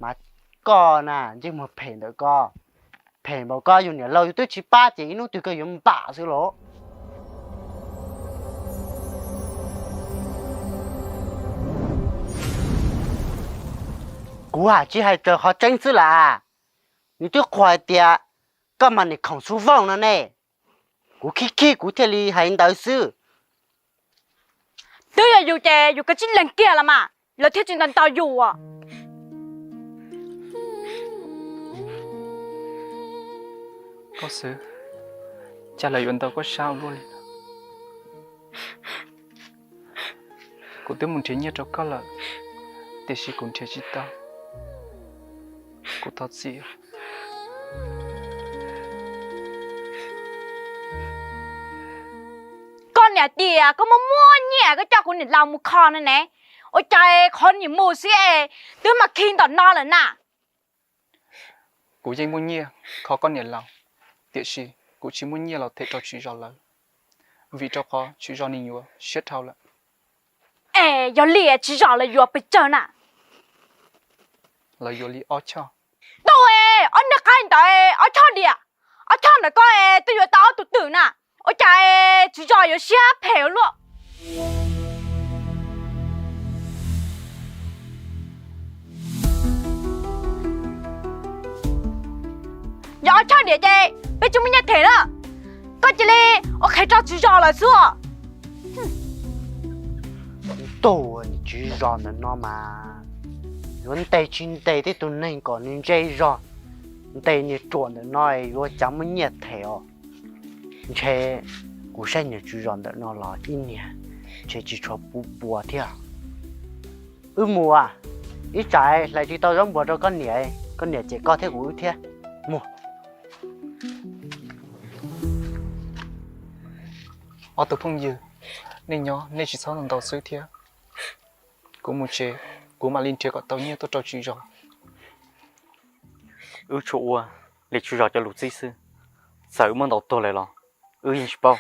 mas koj na ntsej muag phem ntawm ko, phem npaum ko yus niam laus yus twb tsis pab ces ib hnub twg koj yuav npam xwb lauj. Kuv hais tsis hais raws qhov tseeb xwb las. Nws twb qhuas hais tias koj mas niam khoom xub vooj no ne. Kuv khib khib kuv thiaj li hais li ntawd xwb. Twb yog yus ces yus kav tsij lees kiag los mas, lawv thiaj tsis ntaus ntaus yus. Koj xwb, cas lawv yuav ntaus koj sab ua luaj li. Kuv twb mus nrhiav nyiaj rau koj lawm, tiam sis kuv nrhiav tsis tau. Kuv thov txim. Koj niam tias koj muaj muaj nyiaj koj coj kuv niam laus mus kho no ne, ua cas qhov niam mus xwb es twb mas khi ntawm no lawm na. Kuv yeej muaj nyiaj kho koj niam laus, tiam sis kuv tsis muaj nyiaj los them rau tswv zos lawv, vim rau qhov tswv zos nws yuav siab dhau lawm. Es yog li tswv zos lawv yuav pes tsawg na? Lawv yuav li ob choj. Tau es ob niag qaib ntawd ob choj diam, ob choj ntawd koj es twb yuav tau ob tug twm na, ua cas es tswv zos yuav siab phem ua luaj. Yog ob choj diam ces peb tsis muaj nyiaj them na, koj cia li ua qhev rau tswv zos lawm xwb. Tus niag tswv zos ntawm no mas yuav ntes tsis ntes tej tus neeg kom nws ntsej zog, ntes niag ruam ntawm no yuav cas muaj nyiaj them os. Ntshe kuv saib niag tswv zos ntawm no los ib niag ntshe tsis tshua puv pua thiab. Wb mus, ib tsam hlais tsis tau zaub npuas rau koj niam, koj niam cem koj thiab kuv wb thiab. Mus. Ob tug phooj ywg, nej nyob nej tsis txhob ntaus xwb thiab. Kuv mus tsev, kuv mam li nrhiav kom tau nyiaj tuaj rau tswv zos. Wb tsuas ua li tswv zos cov lus txib xwb, txawm wb muab ntaus tuag lawm los wb yeej tsis paub.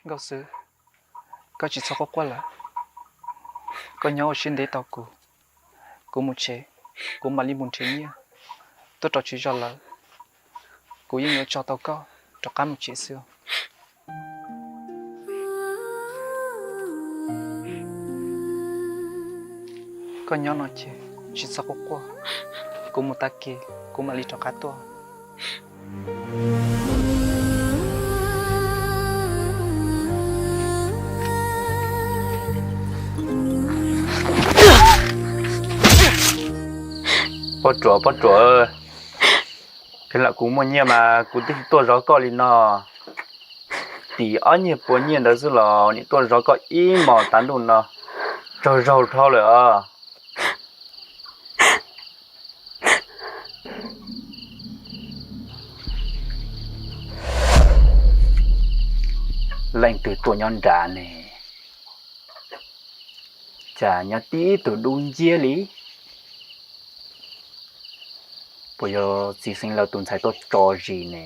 Nkauj Xwb, koj tsis txhob quaj quaj lawm. Koj nyob ua siab ntev tos kuv. Kuv mus tsev, kuv mam li mus nrhiav nyiaj tuaj rau tswv zos lawv. Kuv yeej yuav tso tau koj rov qab mus tsev xwb. Koj nyob no ces tsis txhob quaj quaj. Kuv mus tag kis kuv mam li rov qab tuaj. Poj ruam, poj ruam, kheev lam kuv muaj nyiaj mas kuv twb tsis tuaj zov koj li no. Tim ob nyiag puas nyiaj ntawd xwb los nim tuaj zov koj ib hmos tav ntuj no, tsaug zog dhau lawm os. Leej twg tuaj nyob nrad ne? Cas nyob tib tug dub nciab li? Puas yog txiv xeev laus tus ntxhais tuaj tso zis ne?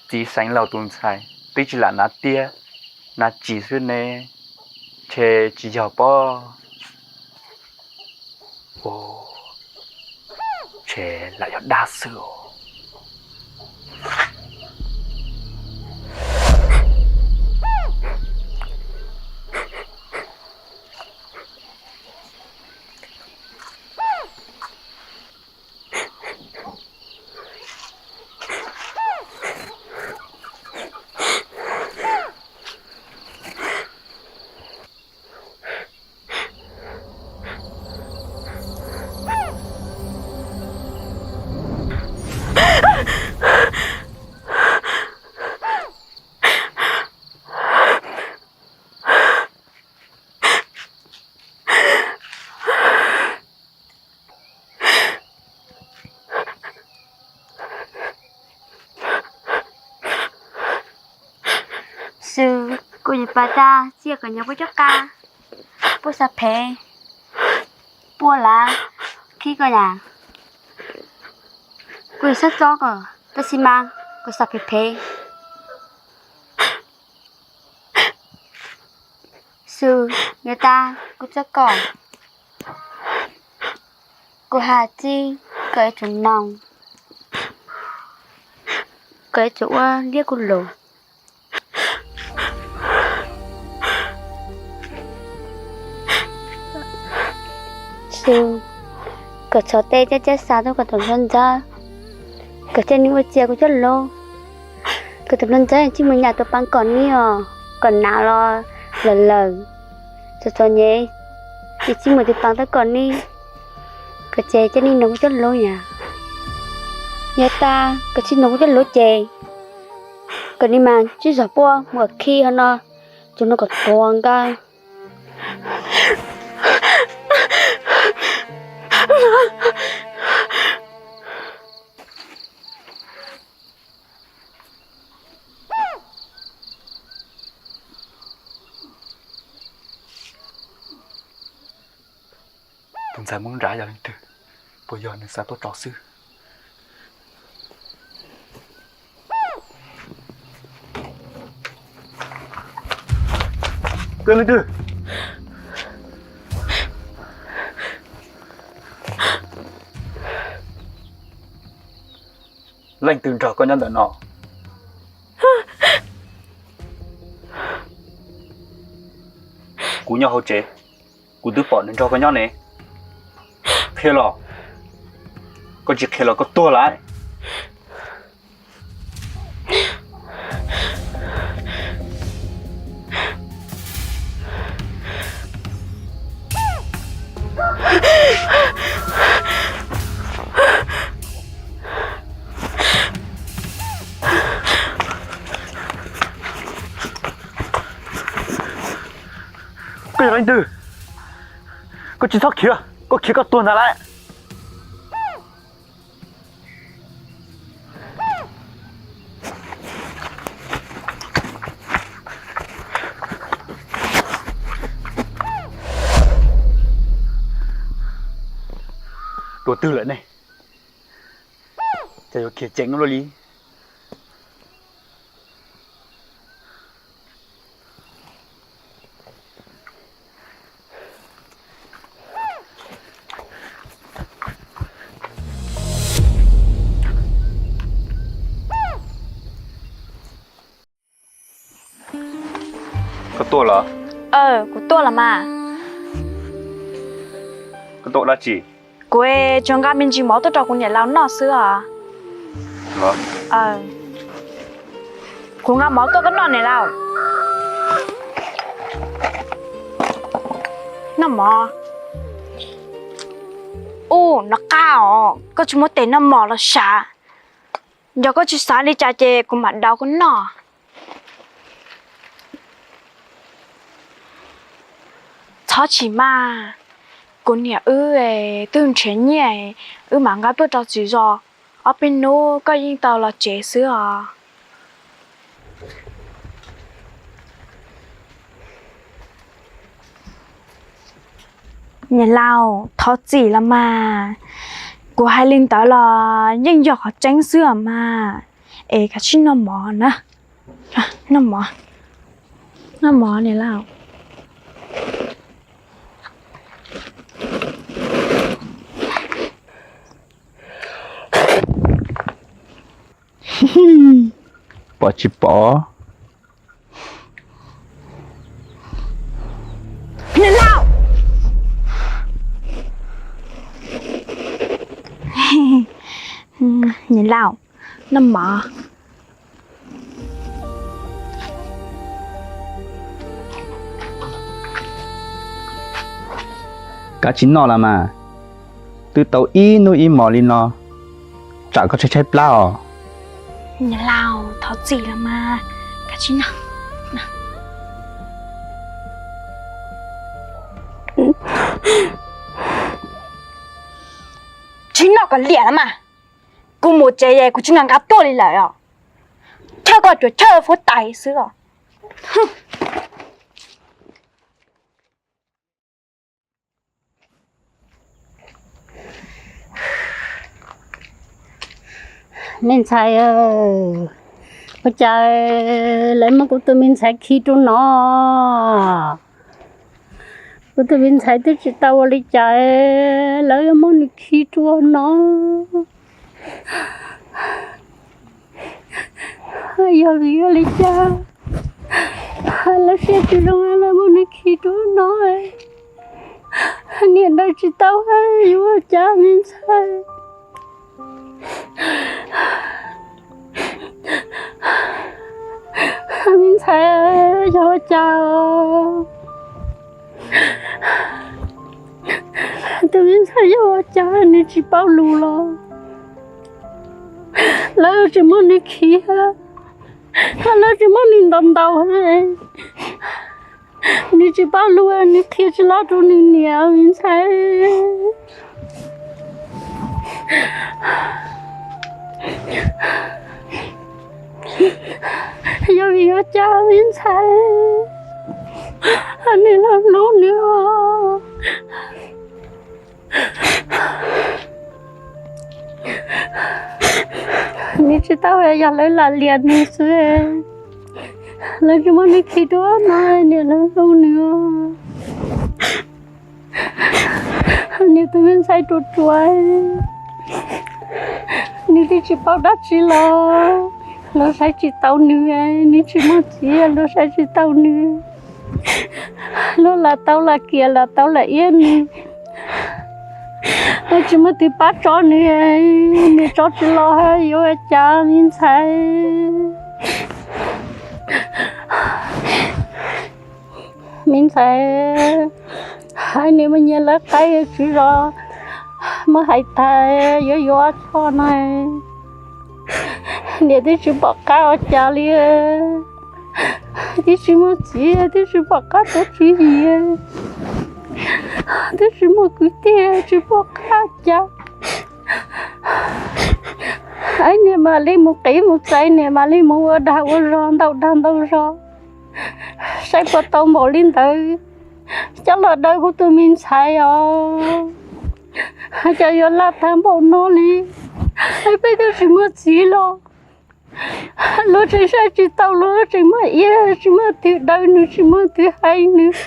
Txiv xeev laus tus ntxhais twb tsis lam hnav tiab hnav tsis xwb ne, ntshe tsis yog pob. Ntshe lam yog dab xwb os. Xwb, kuv niam pab tag txiaj kom nyob puab cob qab, puab xav phem, puab lav khib koj yam. Kuv yog sab txob kom, tab sis mas kuv xav phem phem. Xwb, yog tas kuv txob kom, kuv has txib kom ib tsoom noog, kom ib tsoom ua liab kuv lus. Tus kom txhov tej cab cab xav tuaj kom tus hluas ntxawg, kom coj nws ua cia kuv coj lub, kom tus hluas ntxawg tsij mus nyam tus pab kom nws os, kom hnav los lawm lawm, txom txom nyem, ces tsij mus tus pab tuaj kom nws, kom ces coj nws nrog kuv coj lub yom. Yog tas kom tsij nrog kuv coj lub ces kom nws mas tsib zog puab mus khi ho no, tus no kom tuag nkaus. Tus ntxhais Hmoob nrad yog leej twg? Puas yog nws xav tuaj tso xwb? Leej twg? Leej twg nrog koj nyob ntawm no? Kuv nyob hauv tsev, kuv twb pom nws nrog koj nyob ne. Qhia los, koj tsis qhia los koj tuag lawm. Koj yog leej twg? Koj tsis txhob khiav, koj khiav koj tuag ntag lauj. Dua twg lawm ne? Cas yuav khiav ceev luaj li? Koj tuaj los? Aw, kuv tuaj los mas. Koj tuaj ua dab tsi? Kuv tsuas nqa me ntsis mov tuaj rau kuv niam laus noj xwb os. Kuv nqa mov tuaj koj noj niam laus. Noj mov. Ub, noj qab os, koj tsis muab tes noj mov los sav. Yog koj tsis xav li cas ces kuv mam dauv koj noj. Txhob chim mas, kuv niam wb twb nrhiav nyiaj, wb mam nqa tuaj rau txiv zos, ob peb hnub koj yeej tau los tsev xwb os. Niam laus, thov txim los mas, kuv hais li ntawd los yeej yog qhov tseeb xwb os mas, es kav tsij noj mov na, noj mov, noj mov niam laus. Pom tsis pom? Niam laus, niam laus, noj mov. Kav tsij noj los mas, twb tau ib hnub ib hmos li no, tsam koj tshaib tshaib plab os. Niam laus, thov txim los mas, kav tsij noj. Tsis noj kom liam los mas, kuv mus tsev es kuv tsis nqa nqa tuaj li lawm os. Chawj koj tsuas chawj fuab tais xwb os. Me ntxhais, ua cas lawv muab kuv tus me ntxhais khi rau no? Kuv tus me ntxhais twb tsis tau ua li cas, lawv yuav muab nws khi rau no. Yog vim yog li cas lawv siab tsis zoo lawv muab nws khi rau no? Niam daws tsis tau, yuav ua cas me ntxhais? Me ntxhais, yog ua cas? Tus me ntxhais yog ua cas nws tsis paub lus los? Lawv tsis muab nws khi, lawv tsis muab nws ntaus ntaus, nws tsis paub lus, nws qhia tsis loj rau nws niam, me ntxhais. Yog vim ua cas me ntxhais? Nws hlub nws os. Nws tsis tau, yog lawv lam liam nws xwb, lawv tsis muab nws khi dua no, niam hlub hlub nws. Niam tus me ntxhais ruam ruam, nws twb tsis paub dab tsi los luag saib tsis taus nws, nws tsis muaj txiv luag saib tsis taus nws. Luag lam tau lam kiam lam tau lam iab nws, tsis muaj twg pab tso nws, nws tso tsis los, yuav ua cas me ntxhais? Me ntxhais, hais niam mus nyiag lawv qaib tswv zos, muab hais tas yuav yuav ob choj no, niam twb tsis pom qab ua cas li. Twb tsis muaj txiv, twb tsis pom qab tuav tswv yim, twb tsis muaj kwv tij, tsis pom qab cas. Niam mam li mus qiv mus txais, niam mam li mus ua dag ua zog, ntaus dag ntaus zog, saib puas tau npaum li ntawd, coj los daws kuv tus me ntxhais os. Cas yuav laj tag npaum no li, peb twb tsis muaj txiv los luag tseem saib tsis taus, luag tseem muaj iab, tsis muaj twg daws nws, tsis muaj twg hais nws,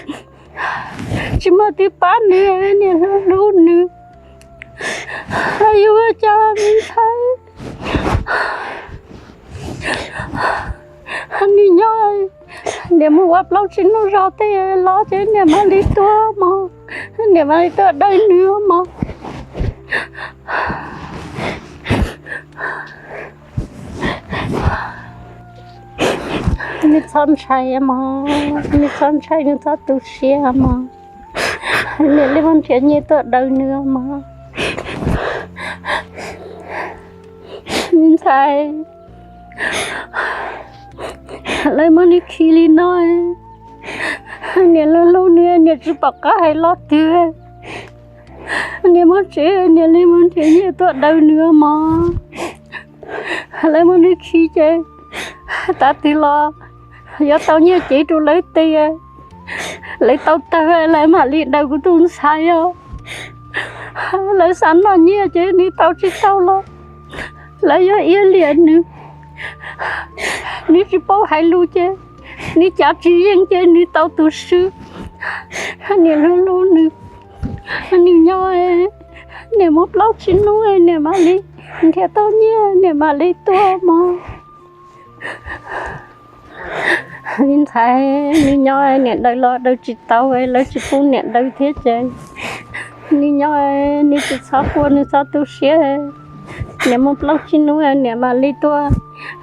tsis muaj twg pab nws, niam hlub hlub nws. Yuav ua cas me ntxhais? Nws nyob, niam mus ua plaub tsib hnub zog tej los ces niam mam li tuaj mog, niam mam li tuaj daws nws mog. Nws txhob ntshai mog, nws txhob ntshai, nws txhob tu siab mog. Niam li muab nrhiav nyiaj tuaj daws nws mog. Me ntxhais, lawv muab nws khi li no, niam hlub hlub nws, niam tsis pom qab hais lo twg. Niam muab tsev, niam li muab nrhiav nyiaj tuaj daws nws mog. Lawv muab nws khi ces tav twg los yuav tau nyiaj cev rau lawv tes, lawv tau tag lawv mam li daws kuv tus ntxhais os. Lawv xav noj nyiaj ces nws tau tsis tau los lawv yuav iab liam nws. Nws tsis paub hais lus ces nws cav tsis yeej ces nws tau tus swb. Niam hlub hlub nws, nws nyob, niam mus plaub tsib hnub niam mam li nrhiav tau nyiaj niam mam li tuaj mog. Me ntxhais, nws nyob niam daws los daws tsis tau, lawv tsis pub niam daws thiab ces nws nyob, nws tsis txhob quaj, nws txhob tu siab. Niam mus plaub tsib hnub niam mam li tuaj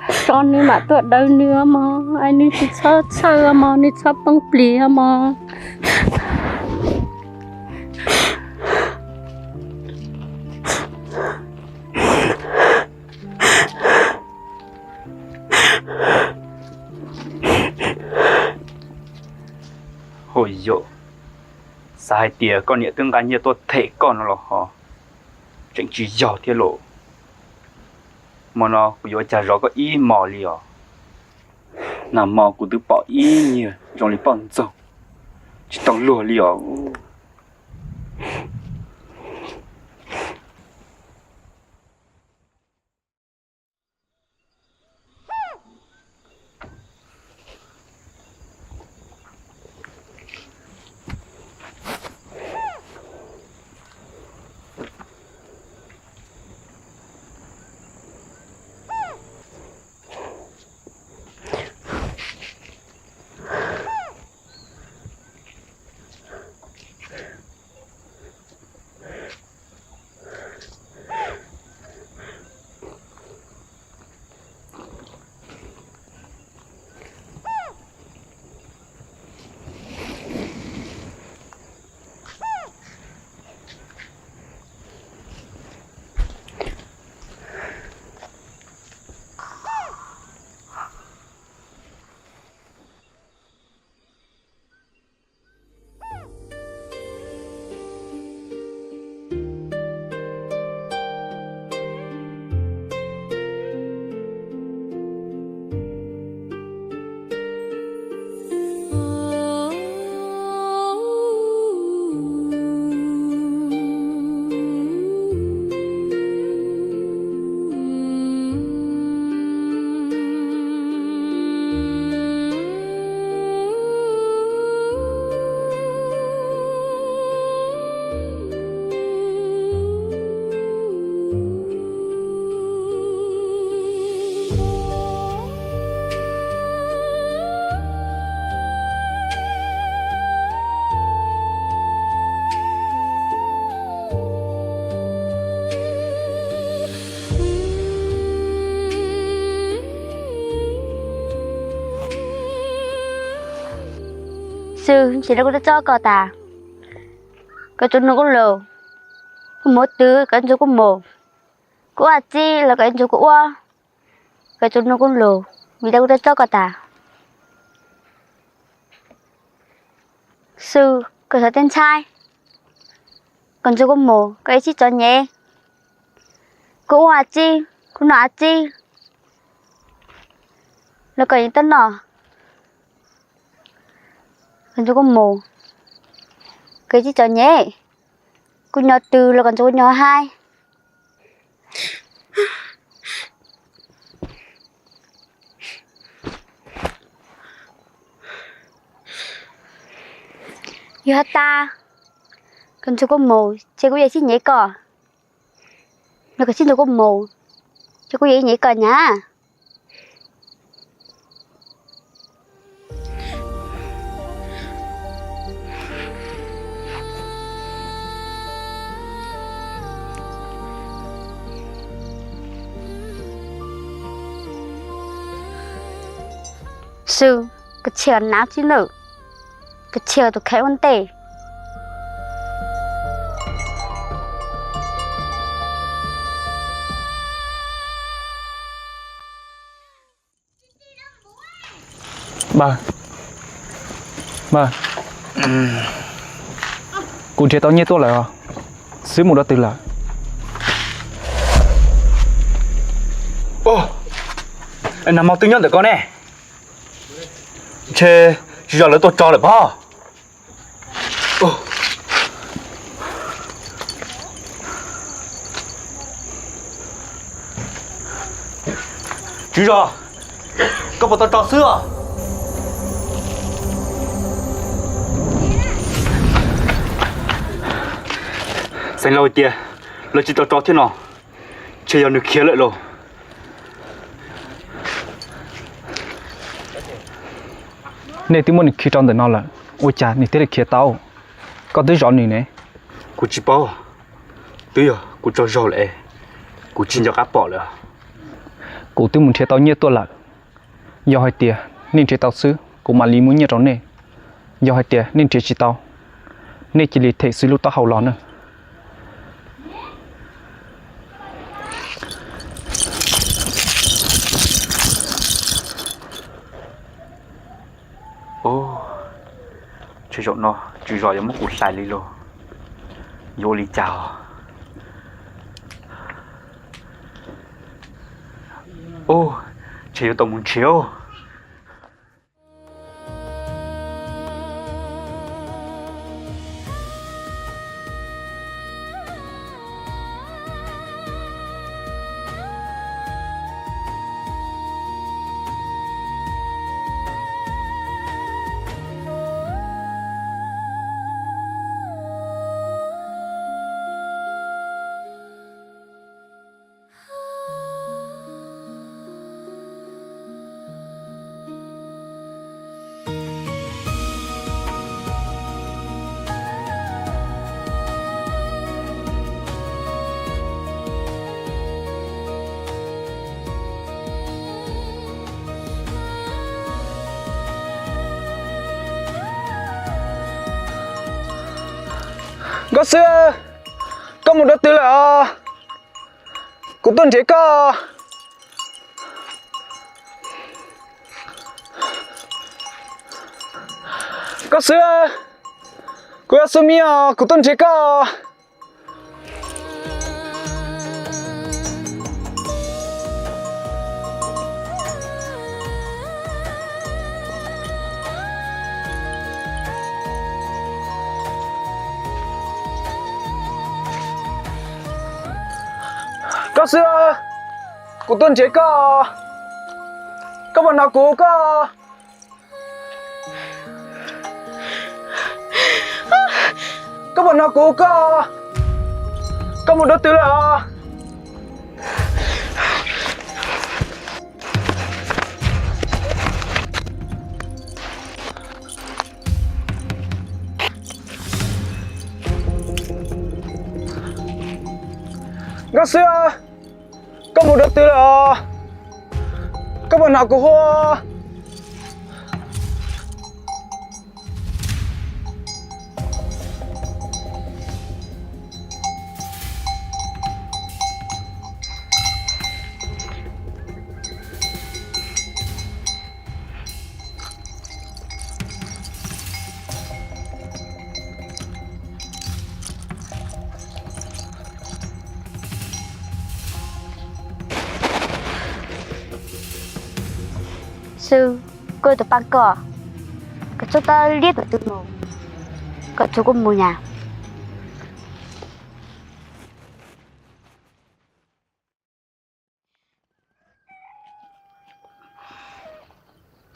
tso nws mam tuaj daws nws mog. Nws tsis txhob txhawj mog, nws txhob poob plig mog. Hos yom, xav hais tias koj niam twb nqa nyiaj tuaj them koj no los ho tseem tsis yog thiab lauj. Hmo no kuv yuav ua cas zov koj ib hmos li os. Nag hmo kuv twb pom ib nyuag zoo li poj ntxoog, tsis tau luag li os. Xwb ces kuv twb txob koj tas, koj tsuas nug kuv lus, kuv mus twg koj tsuas kuv mus, kuv ua txij los koj tsuas kuv ua, koj tsuas nug kuv lus, vim li kuv twb txob koj tas. Xwb koj xav teb ntshai, koj tsuas kuv mus, koj yeej tsis txom nyem, kuv ua txij, kuv noj txij los koj yeej tau noj, koj tsuas kuv mus, koj yeej tsis txom nyem, kuv nyob twg los koj tsuas kuv nyob hais. Yog has tas koj tsuas kuv mus ces kuv yeej tsis nyiam koj, yog koj tsis tsuas kuv mus ces kuv yeej nyiam koj nyab. Xwb, koj tsis txhob nab txib nawb, koj tsis txhob tus kheej ua ntej. Npawg, npawg, kuv nrhiav tau nyiaj tuaj lawm os. Xwb mus dua twg lawm? Nag hmo twb nyob ntawm koj ne. Ntshe tswv zos lawv tuaj tso lawm pob. Tswv zos, koj puas tau tso xwb os? Xeev Laus hais tias lawv tsis tau tso thiab no, ntshe yog nws khiav lawm lauj. Nej twb muab nws khi rau ntawm no lawm, ua cas nws thiaj li khiav tau? Koj twb zov nws ne. Kuv tsis paub, twb yog kuv tsaug zog lawm, kuv tsis nco qab pom lawm. Kuv twb mus nrhiav tau nyiaj tuaj lawm. Yog hais tias nej nrhiav tau xwb kuv mam li muab nyiaj rau nej. Yog hais tias nej nrhiav tsis tau, nej cia li them xwb lub taub hau los na. Tsam zaum no tswv zos yuav muab kuv hlais li los, yuav ua li cas os? Ntshe yuav tau mus nrhiav. Nkauj Xwb, koj mus dua twg lawm os? Kuv tuaj nrhiav koj. Nkauj Xwb, kuv yog Xwb Mib os, kuv tuaj nrhiav koj. Nkauj Xwb, kuv tuaj nrhiav koj. Koj puas hnov kuv koj? Koj puas hnov kuv koj? Koj mus dua twg lawm os? Nkauj Xwb, koj mus dua twg lawm os? Koj puas hnov kuv hu? Xwb, kuv tus pab koj, koj txhob tau liab tus twg mus, koj txhob kuj mus nyab.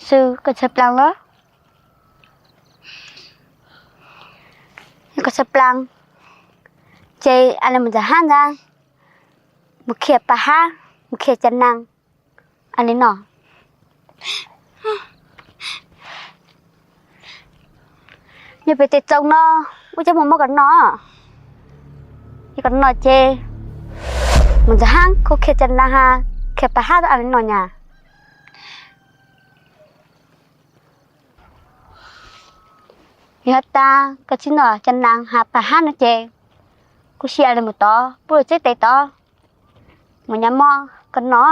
Xwb, koj txhob plaag los, yog koj txhob plaag ces a le mus ntxhab hab ntag, mus khiav pab hab, mus khiav cov naag a le no. Yog pem tes txoos no, ua cas mus muab kom no, yog kom no ces mus ntxhab hab, kuj khiav cov naag hab, khiav pab hab a le no nyab. Yog tas koj txib no cov naag hab pab hab no ces kuv cia li mus tod, pub lub txeb tes tod, mus nyab mob koj no.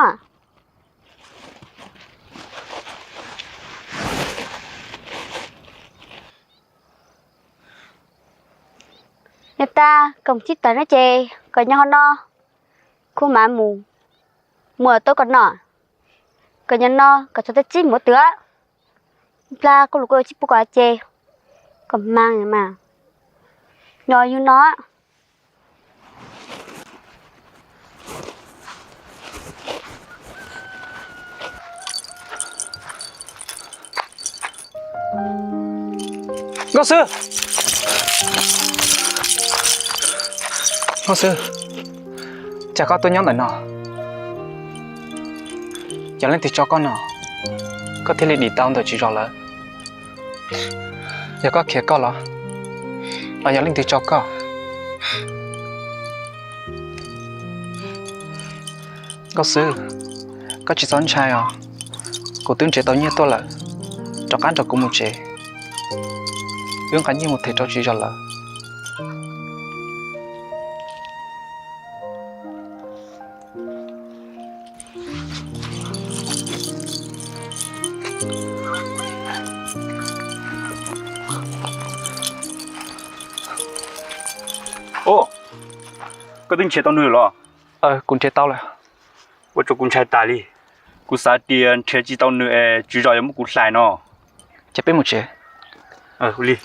Yog tas koj mus txib tas no ces koj nyob hov no, kuv mam mus muab tau koj no. Koj nyob no koj txhob txib mus twg, nplag kuv lus kuv tsis pub koj ces koj mag mas nyob yug no. Nkauj Xwb, Nkauj Xwb, cas koj tuaj nyob ntawm no? Yog leej twg tso koj no, koj thiaj li dim tau ntawm tswv zos lawm? Yog koj khiav koj los, los yog leej twg tso koj? Nkauj Xwb, koj tsis txhob ntshai os. Kuv twb nrhiav tau nyiaj tuaj lawm, rov qab nrog kuv mus tsev. Wb nqa nyiaj mus them rau tswv zos lawm. Koj twb nrhiav tau nws los? Kuv nrhiav tau lawm. Ua rau kuv ntshai tas li. Kuv xav tias nrhiav tsis tau nws es tswv zos yuav muab kuv hlais no. Ces peb mus tsev. Li.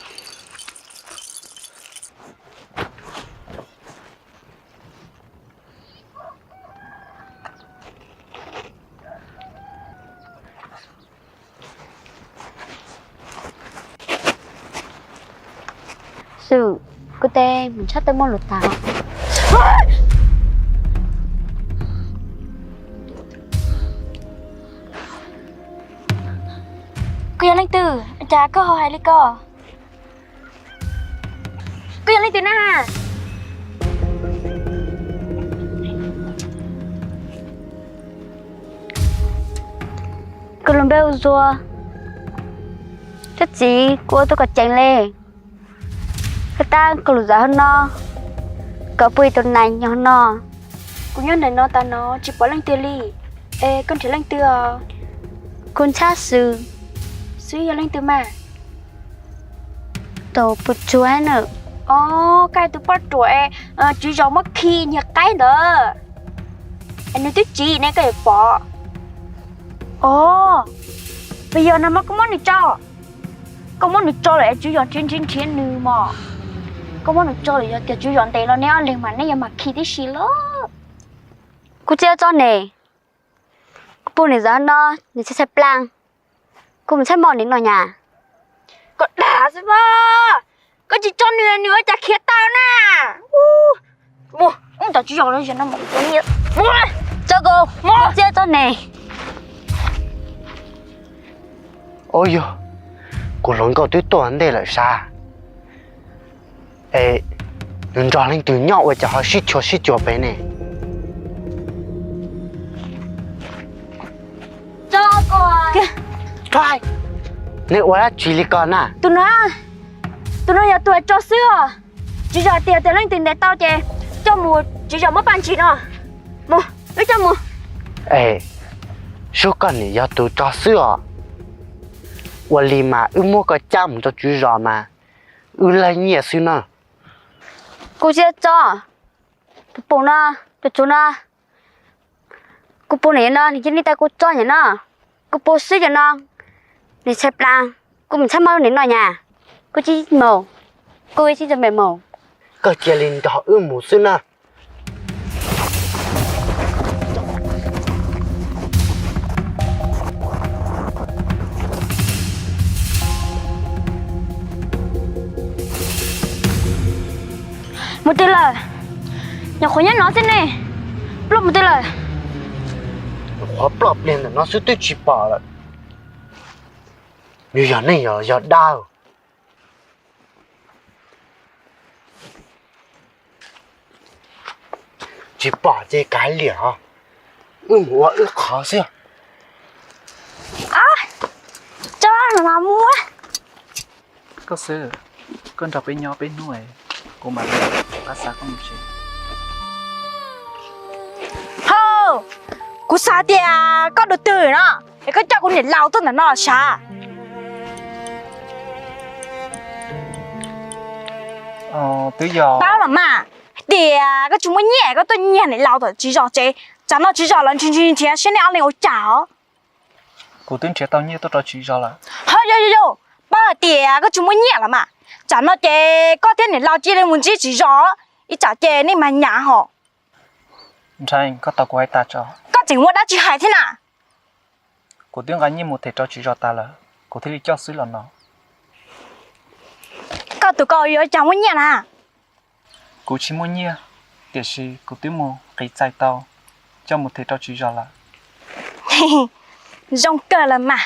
Xwb, kuv tes mus tshab tawb muab lus tas. Koj yog leej twg? Cas koj ho hais li ko? Koj yog leej twg na? Koj lub npe hu ua Zuag. Koj txiv, kuv ua tau koj ceev li. Koj tab koj lus zam hauv no, koj pw ib tug nees nyob hauv no. Kuv nyob ntawm no tas no tsis pom leej twg li. Es koj nrhiav leej twg os? Kuv ntshab Xwb. Xwb yog leej twg mas? Tus poj ruam na. Os, koj tus poj ruam es tswv zos muab khi nyiag qaib ntawd, es nws twb tsiv ne koj yuav pom. Os, puas yog no mas koj muab nws tso. Koj muab nws tso lawm es tswv zos nrhiav nrhiav nrhiav nws mos. Koj muab nws tso lawm yog tias tswv zos ntes los neb ob leeg mas neb yuav mam khi tib si lawm. Kuv tsis tso ne. Kuv pw nws zov no, nws txhais txhais plaag. Kuv mus txhais mos nws no nyab. Koj dag xwb mas. Koj tsis tso nws, nws ua cas khiav tau na? Mus, mus tom tswv zos no, mus, tso kuv, mus txiav tso ne. Ua yog kuv hluas nkauj twb tuaj ntej lawm sas. Es nws nrog leej twg nyob ua cas ho sib chua sib cua pem ne? Neb ua dab tsi li ko na? Tus no, tus no yog tus tso xwb os. Tswv zos tias tias leej twg ntes tau ces coj mus tswv zos muab paj ntsis no. Mus, wb coj mus. Es, sub koj niam yog tus tso xwb os. Ua li mas wb muab koj cab mus rau tswv zos mas wb laig nyiaj xwb na. Kuv tsis tso. Tus pum no, tus tsuv no, kuv pum nws no nws cia li tas kuv tso nyem no. Kuv pum xwb nyem no, Niam Ntxhais Plas, kuv mus txhab mob nim no nyas, kuv tsis mus, kuv tsis tau mus. Koj cia li nrog wb mus xwb na. Mus twg lawm? Nyuam qhuav nyob no xwb ne, ploj mus twg lawm? Nyuam qhuav ploj pliag ntawm no xwb twb tsis pom lawm. Nws yog neeg los yog dab? Tsis pom ces kav liam os, wb mus ua wb qhov xwb. Koj xwb, koj nrog peb nyob peb hnub, kuv mam li rov qab xa koj mus tsev. Hauj, kuv xav tias koj dua twg no es koj coj kuv niam laus tuaj ntawm no sav? Twb yog paub los mas, hais tias koj tsis muaj nyiaj koj tuaj nyiag niam laus tom tsis zos tsev, tsam no tsis zos los nrhiav nrhiav siab nej ob leeg ua cas os. Kuv twb nrhiav tau nyiaj tuaj rau tsis zos lawm. Ho yog yog yog, paub hais tias koj tsis muaj nyiaj los mas, tsam no ces koj thiab niam laus cia li mus ntsib tsis zos, ib tsam ces nej mas nyav hos. Nrhaib, koj tos kuv hais tas tso. Koj tseem muaj dab tsi hais thiab na? Kuv twb nqa nyiaj mus them rau tsis zos tas lawm, kuv thiaj li coj xwb los no. Koj tus ko yuav cas muaj nyiaj na? Kuv tsis muaj nyiaj, tiam sis kuv twb mus qiv txais tau coj mus them rau tsis zos lawm. Zoo kawg los mas.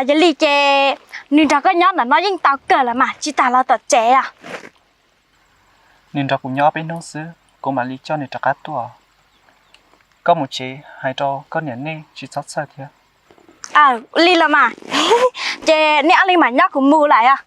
Yog li ces nws nrog koj nyob ntawm no yeej tau kawg los mas, tsis tas los tom tsev os. Nws nrog kuv nyob peb hnub xwb, kuv mam li coj nws rov qab tuaj. Koj mus tsev hais rau koj niam nej tsis txhob txhawj thiab. Aw, li los mas. Ces nej ob leeg mam nyob, kuv mus lawm os.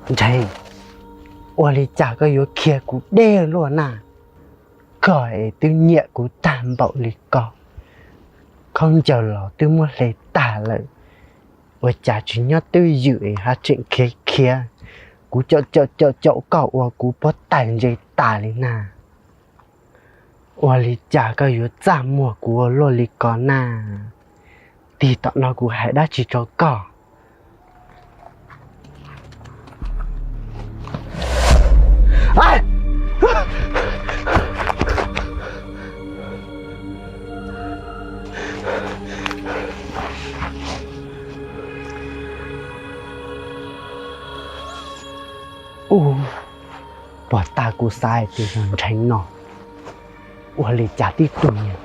Ntshe, ua li cas koj yuav khiav kuv deb luaj na? Koj es twb nyiam kuv tag npaum li ko, khaub ncaws los twb muab hle tag lawm, ua cas tsis nyob twj ywm es ho tseem khiav khiav? Kuv caum caum caum caum koj ua kuv pob tawg ntse tas li na. Ua li cas koj yuav txaj muag kuv ua luaj li ko na? Tig tom no kuv hais dab tsi rau koj? Ua, puag ta kuv xav hais tias yog Nrheev no, ua li cas tib tug niag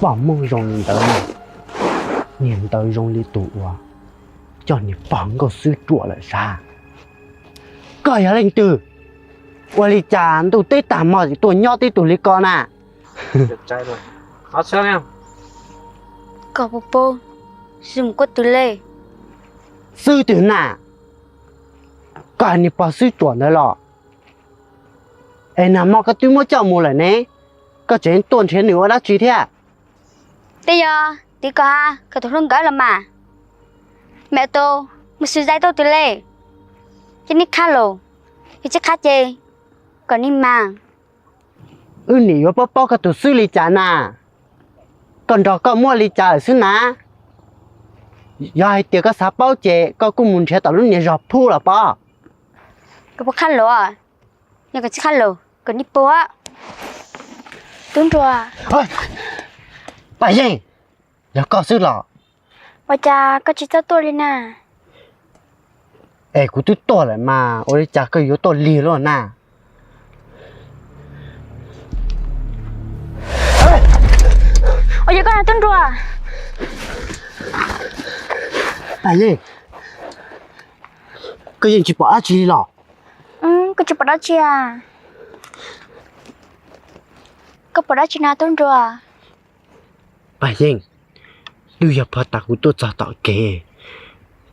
poj Hmoob zoo li ntawd no, niag ntawd zoo li tus uas coj niag pog nkauj xwb ruam lawm sav. Koj yog leej twg? Ua li cas ntuj teb tag hmo tuaj nyob tib tug li ko na? Kom puas pub, xwb mus kuab twg li? Xwb twg na? Koj hais niag pog xwb ruam ntawd los? Es nag hmo koj twb muab coj mus lawm ne, koj tseem tuaj nrhiav nws ua dab tsi thiab? Twb yog tiv kom ha kom tus hlub nkawd los mas. Me tub, mus xwm zais tuaj twg li? Ces neb qhab los, yog tsis qhab ces kom neb mas. Wb nim yuav paub paub koj tus xwb li cas na? Koj nrog koj muaj li cas lawm xwb na? Yog hais tias koj xav paub ces koj kuj mus nrhiav tom lub niag zos Phuj los pob. Koj puas qhab los? Yog koj tsis qhab los kom neb puas. Tub Nruas. Paj Yeej, yog koj xwb los? Ua cas koj tsis txawj tuaj li na? Es kuv twb tuaj lawm mas ua li cas koj yuav tuaj lig luaj na? Ua yog koj na Tub Nruas. Paj Yeej, koj yeej tsis pom dab tsi li los? Kuv tsis pom dab tsi. Koj pom dab tsi na Tub Nruas? Paj Yeej, twb yog puag ta kuv tuaj txog tom kev,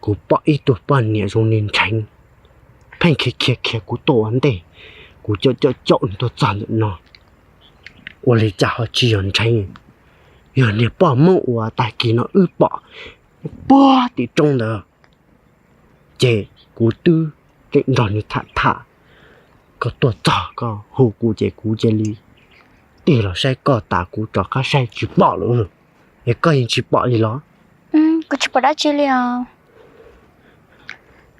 kuv pom ib tug poj niam zoo li Nrheev, pheej khiav khiav khiav kuv tuaj ua ntej, kuv caum caum caum nws tuaj txog ntawm no. Ua li cas ho tsis yog Nrheev, yog niag poj Hmoob uas tag kis no wb pom puag tim roob ntawd. Ces kuv twb nrog nws tham tham, koj tuaj txog koj hu kuv ces kuv cia li tig los saib koj tas kuv rov qab saib tsis pom lawm. Es koj yeej tsis pom li los? Kuv tsis pom dab tsi li os.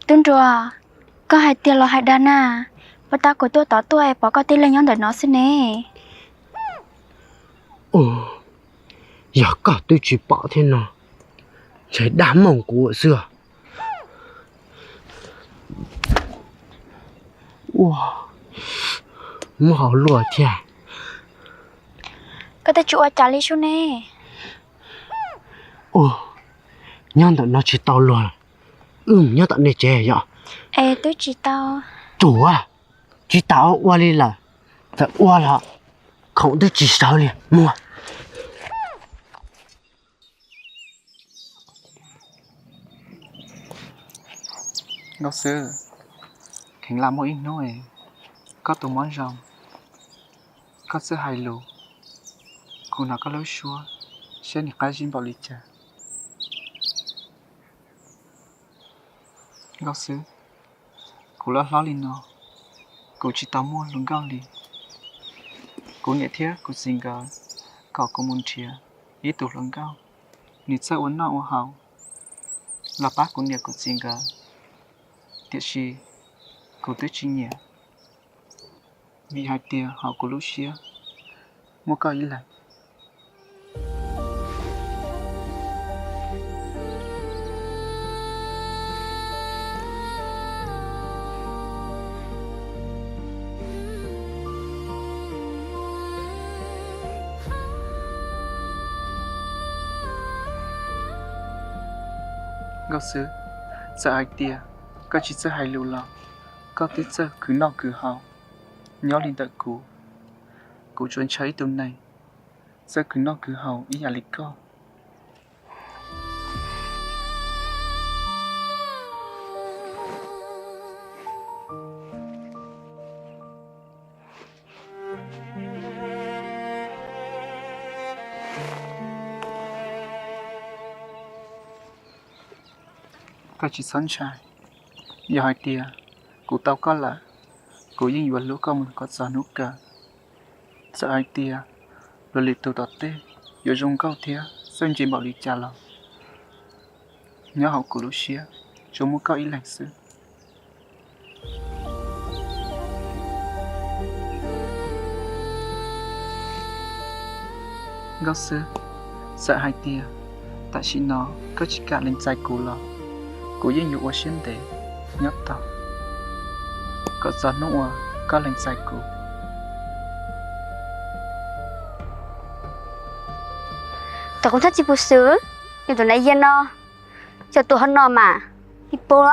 Tub Nruas, koj hais tiag los hais dag na? Puag ta kuv tuaj tod tuaj pom koj tib leeg nyob ntawm no xwb ne. Yog koj twb tsis pom thiab no, ntshe dag mooj kuv xwb. Ua, muab hau luaj thiab. Koj twb tsis ua cas li sub ne. Ua, nyob ntawm no tsis tau luag, wb mus nyob tom nej tsev yom. Es twb tsis tau. Tsuav, tsis tau ua li lawm, txawm ua los khoom twb tsis sawv li muag. Nkauj Xwb, kheev lam muaj ib hnub koj tus mob zoo, koj txawj hais lus, kuv hnov koj lub suab saib nws qab zib npaum li cas. Nkauj Xwb, kuv loj hlob li no, kuv tsis tau muaj hluas nkauj li. Kuv niam thiab kuv txiv nkawd kom kuv mus nrhiav ib tug hluas nkauj, nws txawj ua noj ua haus los pab kuv niam kuv txiv nkawd, tiam sis kuv twb tsis nyiam, vim hais tias hauv kuv lub siab muaj koj ib leeg. Nkauj Xwb, txawm hais tias koj tsis txawj hais lus los koj twb txawj khwv noj khwv haus, nyob li ntawm kuv, kuv tsuas ntshaw ib tug neeg txawj khwv noj khwv haus ib yam li koj. Koj tsis txhob ntshai, yog hais tias kuv tau koj lawm, kuv yeej yuav hlub koj mus kom txog hnub kawg. Txawm hais tias luag lwm tus tom tej yuav zoo nkauj thiab txawj ntse npaum li cas los, nyob hauv kuv lub siab tsuas muaj koj ib leeg xwb. Nkauj Xwb, txawm hais tias tam sim no koj tsis kam lees txais kuv los kuv yeej yuav ua siab ntev nyob tos kom txog hnub uas koj lees txais kuv. Tus qub thaj tsis puv xwb, yog tus nai yia no, cov tus ho no mas, ib pab